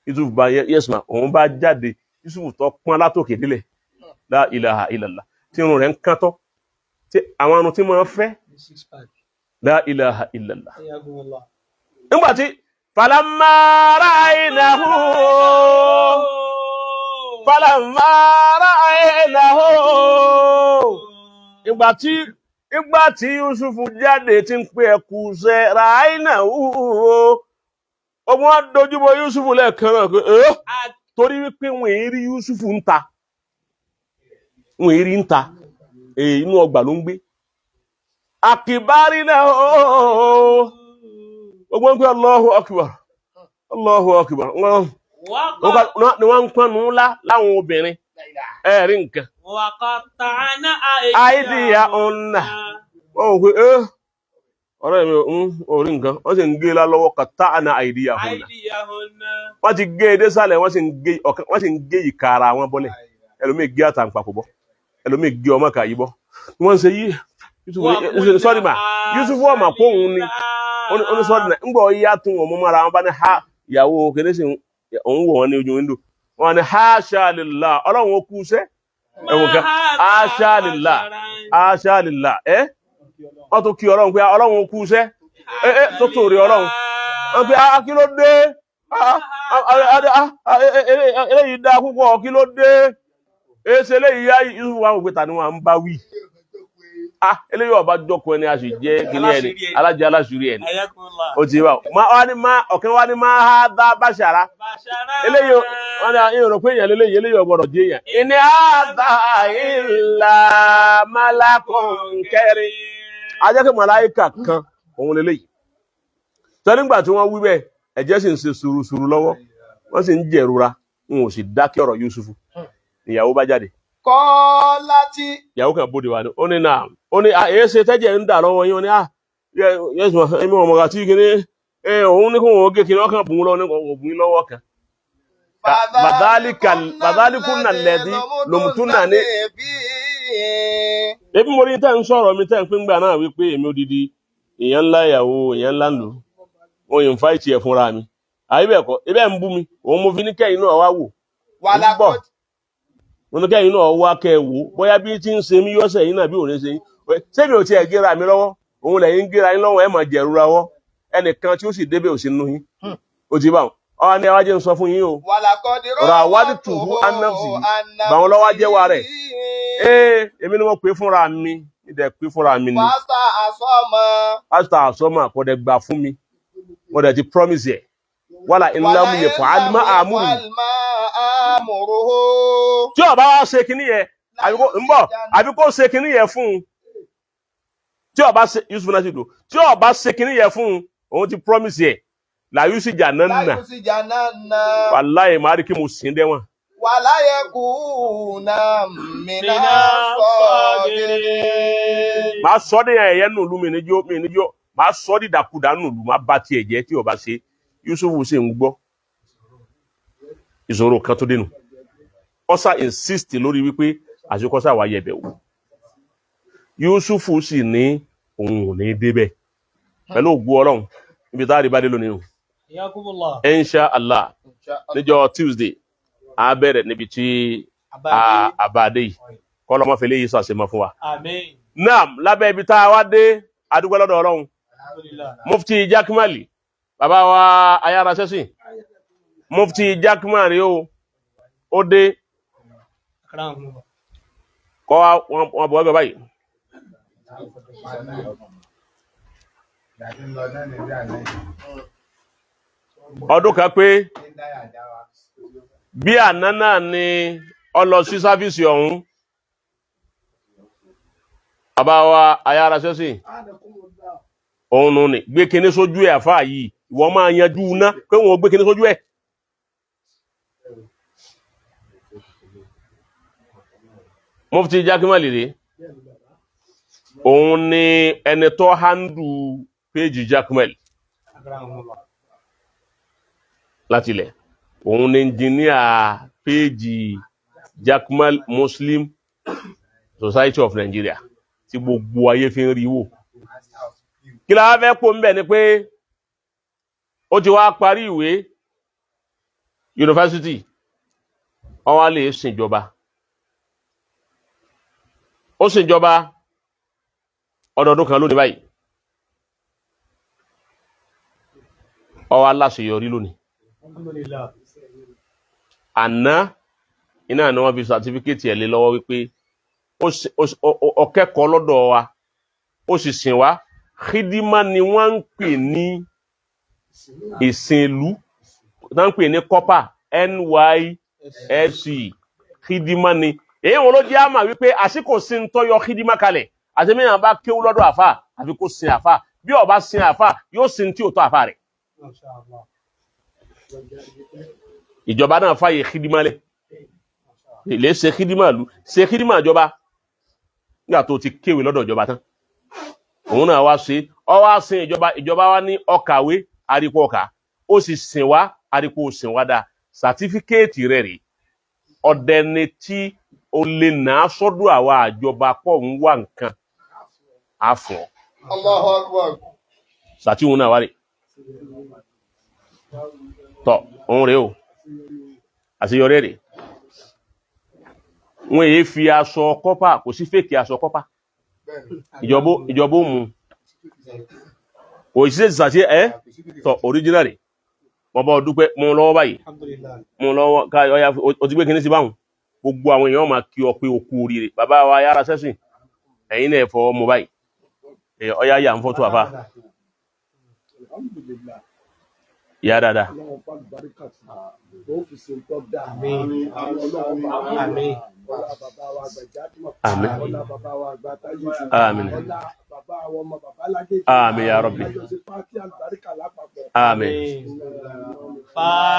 Yusuf bá yes ma, òun bá jáde. Yusuf tó pọ́n látòkè délẹ̀, la ilaha illallah, tí irun rẹ̀ ń kán tọ́, tí àwọn arun tí máa ń fẹ́, la ilaha illallah. Nígbà tí falamma ra'aynahu, falamma ra'aynahu, ìgbà tí Yusuf jáde tí ń pè ẹkú sẹ ra'aynahu, ọmọ wa dojúbọ Yusuf lẹ́ẹ̀kan náà pé ẹ́, torí wípé wọn èé rí Yusuf ń ta, wọn èé rí ń ta, inú ọgbà ló ń gbé. Àkìbárí náà ooo, gbogbo ń pè Allahu akbar, Allahu akbar, ni wọ́n ń pọnú ńlá láwọn obìnrin ẹ rí nǹkan. وقطعن àìdíyà ọ̀nà wọ́n wò pé ẹ́, ọ̀rẹ́ mi ò rí nǹkan, wọ́n sì ń gé lá lọ́wọ́ kàtá àná àìdíyà ọ̀nà. أيديهن. Wọ́n ti gé e désàlẹ̀, wọ́n sì ń gé ọ̀kan, wọ́n sì ń gé ìka ara wọn bọ́lẹ̀. Ẹlòmíì gé àtàǹpàkò bọ́, ẹlòmíì gé ọmọ kà yí bọ́. Wọ́n ń ṣe yí Yusuf, sọ́ọ́dì mà, Yusuf wọ́n mà kó òun ni ó ní sọ́ọ́dì náà ńgbọ́ yíyá tún wọn mọ́ mọ́ra wọn bá ní ha ìyàwó kìnìún sì òun wò wọ́n ní ojú wíńdò wọn ni haṣa lillah, ọlọ́run ó kú iṣẹ́ ẹ̀wọ̀n kan, haṣa lillah, haṣa lillah. Ẹ́ wọ́n tún kí ọlọ́run pé ọlọ́run ó kú iṣẹ́ ẹ ẹ tó tó rí ọlọ́run wọ́n pe ah, kí ló dé? Ah, ah, ah, ah, ah, eléyìí dáa púpọ̀, kí ló dé? Èsì eléyìí yá. Yusuf wa wò pé ta ni wọn ń bá wí? Ah, eléyìí ọba jọkọ ẹni a sì jẹ kíní ẹni alájẹ aláṣùrí ẹni. Ayakunla. Ó ti wá ma wá ní má ọ̀kẹ́ wá ní má ha dá báṣara eléyìí wọn ní ìyẹn rò pé èèyàn lélẹ́yìí, eléyìí ọgbọ́dọ̀ jẹ́ èèyàn. Ìní àdá ìlà malakun kẹrin ajẹ́kẹ́ màláìkà kan òun lélẹ́yìí. Sọ nígbà tí wọ́n wí bẹ́ẹ̀, ẹ̀jẹ̀ sì ń ṣe sùúrùsùúrù lọ́wọ́, wọ́n sì ń jẹ̀rora, wọn ò sì dákẹ́ ọ̀rọ̀ Yusufu. Ìyàwó bá jáde. Kọ́láti. Ìyàwó kan bóde wá ní, ó ní náà, ó ní èé ṣe tẹ́jẹ̀ ń dà lọ́wọ́ yín? Ó ní yẹ́sùn ẹ̀mí ọmọ àti kíní òun ní kó wọn gé kíní ọkàn bùn lọ́wọ́ ní kò bùn lọ́wọ́ kan. Fàdálíkùnà lẹ́dí lòmùtúnà ní. Ebi mo rí tẹ́ ń sọ̀rọ̀ mi tẹ́ ń pín gbà náà wípé èmi odidi èèyàn ńlá, ìyàwó èèyàn ńlá ń lò wọn yìí ń fa ìtì ẹ̀ fúnra mi, àyè bẹ́ẹ̀ kọ́ ibẹ̀ ń bú mi, òun mo fi ní kẹ́yìn náà wá wò ń bọ̀, mo ní kẹ́yìn náà wá kẹ́ ẹ wò bóyá bí tí ń ṣe mí yọ́sẹ̀ yín náà bí òun ṣe yín, sẹ́mi ò tiẹ̀ gé ra mi lọ́wọ́, òun lẹ́yìn ń gé ra yín lọ́wọ́, ẹ̀ máa jẹ̀rura wọ́ ẹnìkan tí ó sì débẹ̀ ò sí nínú yín. Ó ti bá wọn ọ̀hún ni ẹ wá jẹ́ ń sọ fún yín o. Wàlàkọ́dì Ràwádìtùhù an-nafsi. Gbà wọn lọ́wọ́ jẹ́wọ́ rẹ̀. Ee, èmi ni mo pè fúnra mi, mi dẹ̀ pè fúnra mi ni. Pásítà àsọmọ. Pásítọ̀ àsọmọ kò dẹ̀ gbà fún mi, mo dẹ̀ ti promise ẹ̀ wàhálà ńlá mu yẹ fún alimá àmúrù. Àmúrò. Tí ó bá wá ṣe kinní yẹn, àbí kó ń bọ̀, àbí kó ṣe kinní yẹn fún un, tí ó bá ṣe Yusuf náà sì dùn, tí ó bá ṣe kinní yẹn fún un, òun ti promise ẹ̀. Làyúsì jà náà nà. Láyùsíjànánà. Wàláyé màá rí kí mo sìn dẹ́wọ̀n. Wàláyẹ̀kùnà mìíràn sọ̀gìrì. Màá sọ ní ẹ̀yẹ́ nùlú mi níjó mi níjó, màá sọ ní ìdàkudà nùlú, màá bá tiẹ̀ jẹ́ tí o bá ṣe. Yusufu sì ń gbọ́ ìṣòro kan tó dénú. Ọ̀sà insist lórí wípé àṣekọ́sà wà yẹ̀bẹ̀ wò. Yusufu sì ní òun ò ní débẹ̀ pẹ̀lú ògùn Ọlọ́run níbi tá a rí bá dé lónìí nù. Yakumullah. Insha Allah, níjọ́ Tuesday a bẹ̀rẹ̀ níbi tí a bá dé yìí, kọ́lọ́mọ́fẹ́lẹ́ yìí sàṣemọ́ fún wa. Àmín. Naam, lábẹ́ ibi tá a wá dé, adúgbò lọ́dọ̀ Ọlọ́run. Alhamdulillah. Mufti Jakmali, bàbá wa ayára sẹ́sìn, Mufti Jakmali ó dé. Akramakumullah. Kọ́ wa wọn bọ̀ ọ́ báyìí. Ọdún kan pé bí àná náà ni ó lọ sí sáfíìsì ọ̀hún. Bàbá wa ayára sẹ́sìn òun nù ní gbé kinní sójú ẹ̀, àfáà yìí ìwọ máa yanjú iná pé wọn ò gbé kinní sójú ẹ̀. Mufti Jakmali rèé, òun ni ẹni tó handle péjì Jakmal Akramakumullah. láti ilẹ̀, òun ni ẹnjìníà péjì Jakmal Muslim Society of Nigeria tí gbogbo ayé fi ń rí wò. Kí la wá fẹ́ kó ń bẹ̀ ni pé ó ti wá parí ìwé yunifásitì, ó wá lè ṣèjọba, ó ṣèjọba ọdọọdún kan lónìí báyìí, ó wá láṣeyọrí lónìí. Alhamdulillah. Àná iná ni wọ́n fi sàtífíkẹ́tì ẹ̀ lé lọ́wọ́ wípé ó kẹ́kọ̀ọ́ lọ́dọ̀ wa, ó sì sìn wá. Khidima ni wọ́n ń pè ní ìsìnlú, wọ́n ń pè ní kọ́pà NYSC. Khidima ni èyí wọn ló jẹ́ àmà wípé àsìkò sí ń tọ́yọ khidima kalẹ̀. Àti mìíràn bá kéwú lọ́dọ̀ àfà, àfi kó sin àfà. Bí ó bá sin àfà, yóò sin tí ò tó àfà rẹ̀. Masha Allah. Ìjọba náà fàyè khidima lẹ̀, lè ṣe khidima lu, ṣe khidima ìjọba nígbà tó ti kéwé lọ́dọ̀ ìjọba tán. Òun náà wá ṣe, ọ wá sin ìjọba, ìjọba wa ní ọkàwé àríkọ ọkà, ó sì sìn wá àríkọ sìn wá dáa. Sàtífíkẹ́ẹ̀tì rẹ̀ rèé, ọ̀dẹ ni tí o lè nà á sọ́dọ̀ àwa àjọba pọ̀ ń wá nǹkan àfọ̀. Allahu Akbar. Sàtíhun náà wá rè tọ, òun rèé o, àṣeyọrí rèé. Wọn èé fi aṣọ kọ́pà, kò sí fèkì aṣọ kọ́pà. Ìjọba ó mú kò sí ṣàṣe ẹ tọ original rè. Wọn bá dúpẹ́ mú lọ́wọ́ báyìí. Alhamdulillah. Mú lọ́wọ́ ká ọya o ti gbé kinní sí báwọn, gbogbo àwọn èèyàn máa kí ọ pé o kú oríire. Bàbá wa yára sẹ́sìn, ẹ̀yin náà fọwọ́ mú báyìí, ọya yà ń fọ́tò àfà ìyá dáadáa. Àmín. Àmín. Àmín. Àmín ya Rabbi. Àmín.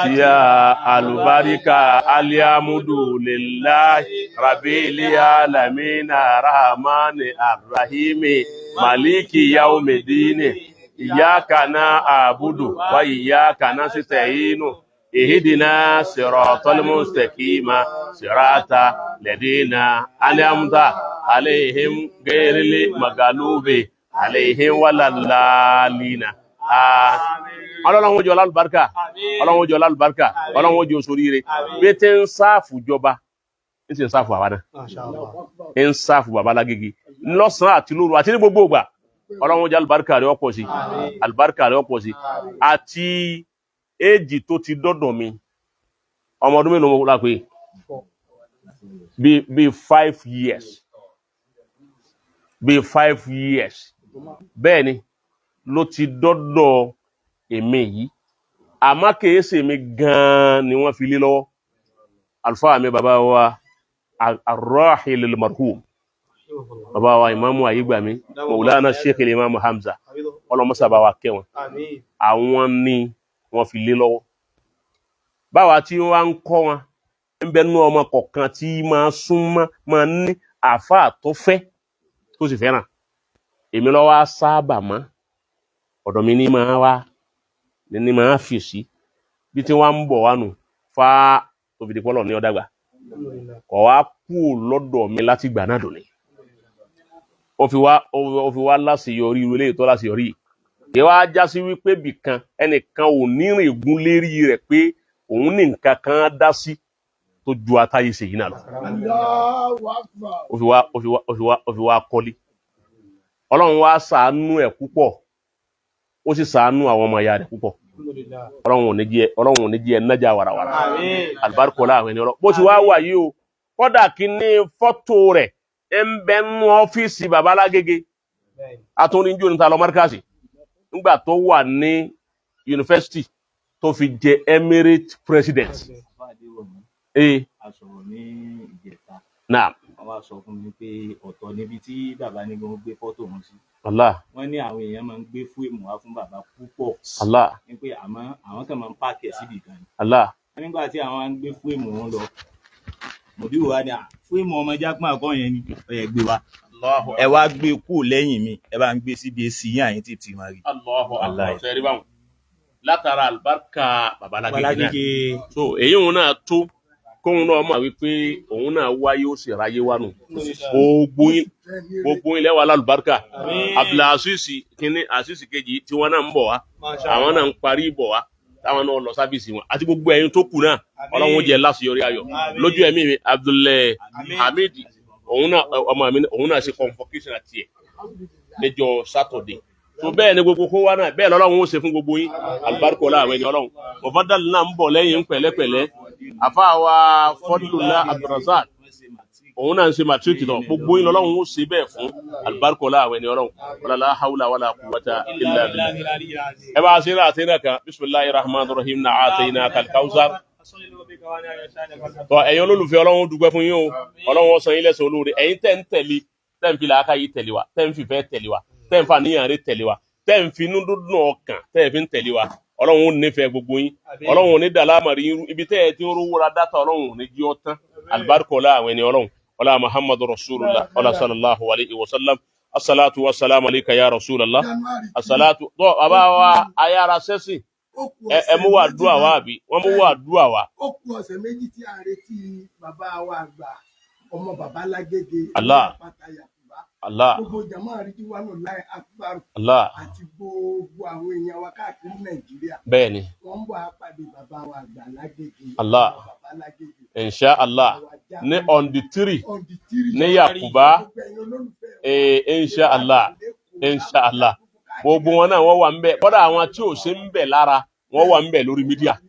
Tíyà alùbáríkà alihamudulilayi rabili alamina rahmani arrahimi maliki yaumidini iyaka na abudu wa iyaka nasta'inu ihidina siratal mustaqima sirata ladina an'amta alaihim ghairil maglubi alaihim walallalina. Ọlọ́run ó jẹ́ ọlálùbáríkà, ọlọ́run ó jẹ́ ọlálùbáríkà, ọlọ́run ó jẹ́ oṣooríire. Bí tí ń sáàfù jọba, ń sì ń sáàfù àwa náà, Masha Allah. ń sáàfù bàbá lágége lọ́sàn-án àti lóru àti ní gbogbo ìgbà. Ọlọ́run ó jẹ́ alùbáríkà rẹ̀ ọ̀pọ̀ sí, alùbáríkà rẹ̀ ọ̀pọ̀ sí. Àti éèjì tó ti dọ́dọ̀ mi, ọmọ ọdún mélòó mo la pé bíi 5 years, bíi 5 years bẹ́ẹ̀ ni ló ti dọ́dọ̀ èmi yìí. Àmọ́ kìí ṣe mi gan-an ni wọ́n fi lé lọ́wọ́. Àlùfáà mi bàbá wa arrahil marhum, bàbá wa ìmáàmù Ayégbàmí, Maulana Sheikh Imam Hamza, ọlọ́mọsà bá wa kẹ́ wọn. Àmín. Àwọn ni Wọ́n fi lé lọ́wọ́. Báwa tí wọ́n ń kọ́ wọn ń bẹ nú ọmọ kọ̀ọ̀kan tí máa súnmọ́, máa ní àáfàá tó fẹ́, tó sì fẹ́ràn. Èmi lọ́wọ́ á sábà mọ́ ọ̀dọ̀ mi ní máa wá ní máa fi sí bí tí wọ́n ń bọ̀ wá nù fá tó fi di pọ́lọ̀ ní ọ̀dàgbà kọ̀ wá kú lọ́dọ̀ mi láti gbà náà dòní. Ó fi wá láṣeyọrí irú eléyìí tó láṣeyọrí yìí. Kí wàá já sí wípé bìkan ẹnìkan ò ní rìn gún lérí rẹ̀ pé òun ní nǹkan kan dá sí tó ju atáyé ṣe yìí náà lọ. Allahu Akbar. Ó fi wá kọ́lé. Ọlọ́run wá ṣàánú ẹ̀ púpọ̀, ó sì ṣàánú àwọn ọmọ ìyá rẹ̀ púpọ̀. Ọlọ́run ò ní jẹ́ ẹ nájà wàràwàrà. Àmín. Alibarikola àwọn ẹni ọlọ́ bó ti wá wà yìí o. Kódà kí ní fọ́tò rẹ̀ ń bẹ nú ọ́fíìsì baba Lágége. Atúndínjú níta lọ mọ́ríkàsì nígbà tó wà ní yunifásitì tó fi jẹ emirate president. Ee. A sọ̀rọ̀ ní ìjẹta. Naam. Wọ́n wá sọ fún mi pé ọ̀tọ̀ níbi tí bàbá ní kí wọ́n gbé fọ́tò wọn sí. Allah. Wọ́n ní àwọn èèyàn máa ń gbé fíìmù wá fún bàbá púpọ̀. Allah. Ní pé àmọ́ àwọn kan máa ń páàkì ẹ̀ síbì kan ni. Allah. Wọ́n nígbà tí àwọn á ń gbé fíìmù wọn lọ, mòdìwò wa ni à fíìmù ọmọ jápọ̀n àkọ́ yẹn ni ó yẹ gbé wa, ẹ wá gbé kúrò lẹ́yìn mi, ẹ bá ń gbé síbi èsì yín àyín títí wọn rí. Allahu akbar. Wallahi. Sẹ́rí báwọn látara alibarika baba Lágége náà. Balágége. So èyí òun náà tó kóun náà mọ̀ wípé òun náà wáyé, ó sì ráyé wá nù. Gbogbo ilẹ̀ wa lálùbáríkà. Àmín. Abdulaziz kínní, Aziz kejì tí wọn náà ń bọ̀ wá, àwọn náà ń parí bọ̀ wá, táwọn náà lọ sáfíìsì wọn àti gbogbo ẹ̀yin tó kù náà. Ọlọ́run ó jẹ́ láṣeyọrí ayọ̀ lójú ẹ̀mí mi. Abdul Hamid, òun náà ọmọ mi, òun náà ṣe convocation àti ẹ̀ níjọ́ Sátọ̀dẹ̀. So bẹ́ẹ̀ ni gbogbo kó wá náà, bẹ́ẹ̀ lọ́lọ́run ó ṣe fún gbogbo yín. Alibarika ọlá àwọn ẹni Ọlọ́run. Mọ̀fádàlì náà ń bọ̀ lẹ́yìn pẹ̀lẹ́pẹ̀lẹ́. Àfáà wa Fọdùlá Abdulrasaq, òun náà ń ṣe matric náà. Gbogbo yín lọ́lọ́run ó ṣe bẹ́ẹ̀ fún. Alibarika ọlá àwọn ẹni Ọlọ́run. Wala hawla wala quwwata illa billah. Ẹ bá a ṣe náà àti náà kan. Bisimilahi rahman rahim na àtẹ̀yìnà kalkausar. Tọ ẹ̀yin olólùfẹ́, Ọlọ́run ó dúpẹ́ fún yín o. Ọlọ́run ó san yín lẹ́san olóore. Ẹ̀yin tẹ́ ń tẹ̀lé, tẹ́ ń fi làákà yìí tẹ̀lé wa, tẹ́ ń fìfẹ́ tẹ̀lé wa, tẹ́ ń fa níyàn rẹ̀ tẹ̀lé wa, tẹ́ ń fi inú dúdùn ọkàn tẹ́ ẹ fi ń tẹ̀lé wa, Ọlọ́run ó nífẹ̀ẹ́ gbogbo yín. Ọlọ́run ò ní dàlámàrí yín rú. Ibi tẹ́ ẹ ti ń rówó ra dátà, Ọlọ́run ò ní jí ọ tán. Alibarika ọlá àwọn ẹni Ọlọ́run, ọlá Muhammadu rasulullah, ọlá sallallahu alayhi wa sallam. Asalatu wa salamu alayka ya rasulallah. January. Asalatu tó bàbá wa ayára sẹ́sìn. Ó kù Ẹ ọ̀sẹ̀ mú wa méjì dúà wá báyìí. àbí wọ́n mú wa dúà wá. Ó kù ọ̀sẹ̀ 2 tí a retí bàbá wa àgbà, ọmọ bàbá Lágége, Allah. Pátá Yakuba. Allah. Gbogbo jama Ridwanu Lai Akbar Allah. àti gbogbo àwọn èèyàn wa káàkiri Nàìjíríà, Bẹ́ẹ̀ ni. wọ́n ń bọ̀ á pàdé bàbá wa àgbà Lágége, Allah. ọmọ bàbá Lágége. Insha Allah, ní on the 3 on the 3 ní Yakuba. Gbogbo ẹ̀yin olólùfẹ́ wa, Insha Allah, insha Allah, gbogbo wọn náà wọ́n wà ń bẹ̀. Kódà àwọn tí ò ṣe ń bẹ̀ lára wọ́n wà ń bẹ̀ lórí media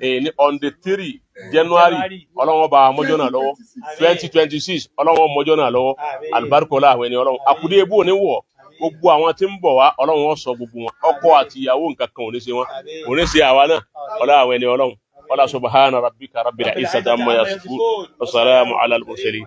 ní on the 3 January. Ọlọ́wọ́n bá mọ́jọ́ náà lọ́wọ́, 2026. Ọlọ́wọ́n mọ́jọ́ náà lọ́wọ́. Alibarikola àwọn ẹni Ọlọ́run. Àkùdé ebú ò ní wọ̀. Gbogbo àwọn tí ń bọ̀ wá, Ọlọ́run ó sọ gbogbo wọn, ọkọ àti ìyàwó, nǹkan kan ò ní ṣe wọn, ò ní ṣe àwa náà. Ọlá àwọn ẹni Ọlọ́run, ọlá subhana rabbika rabbil izzati amma yasifun, wasalaamu ala al-mursalin.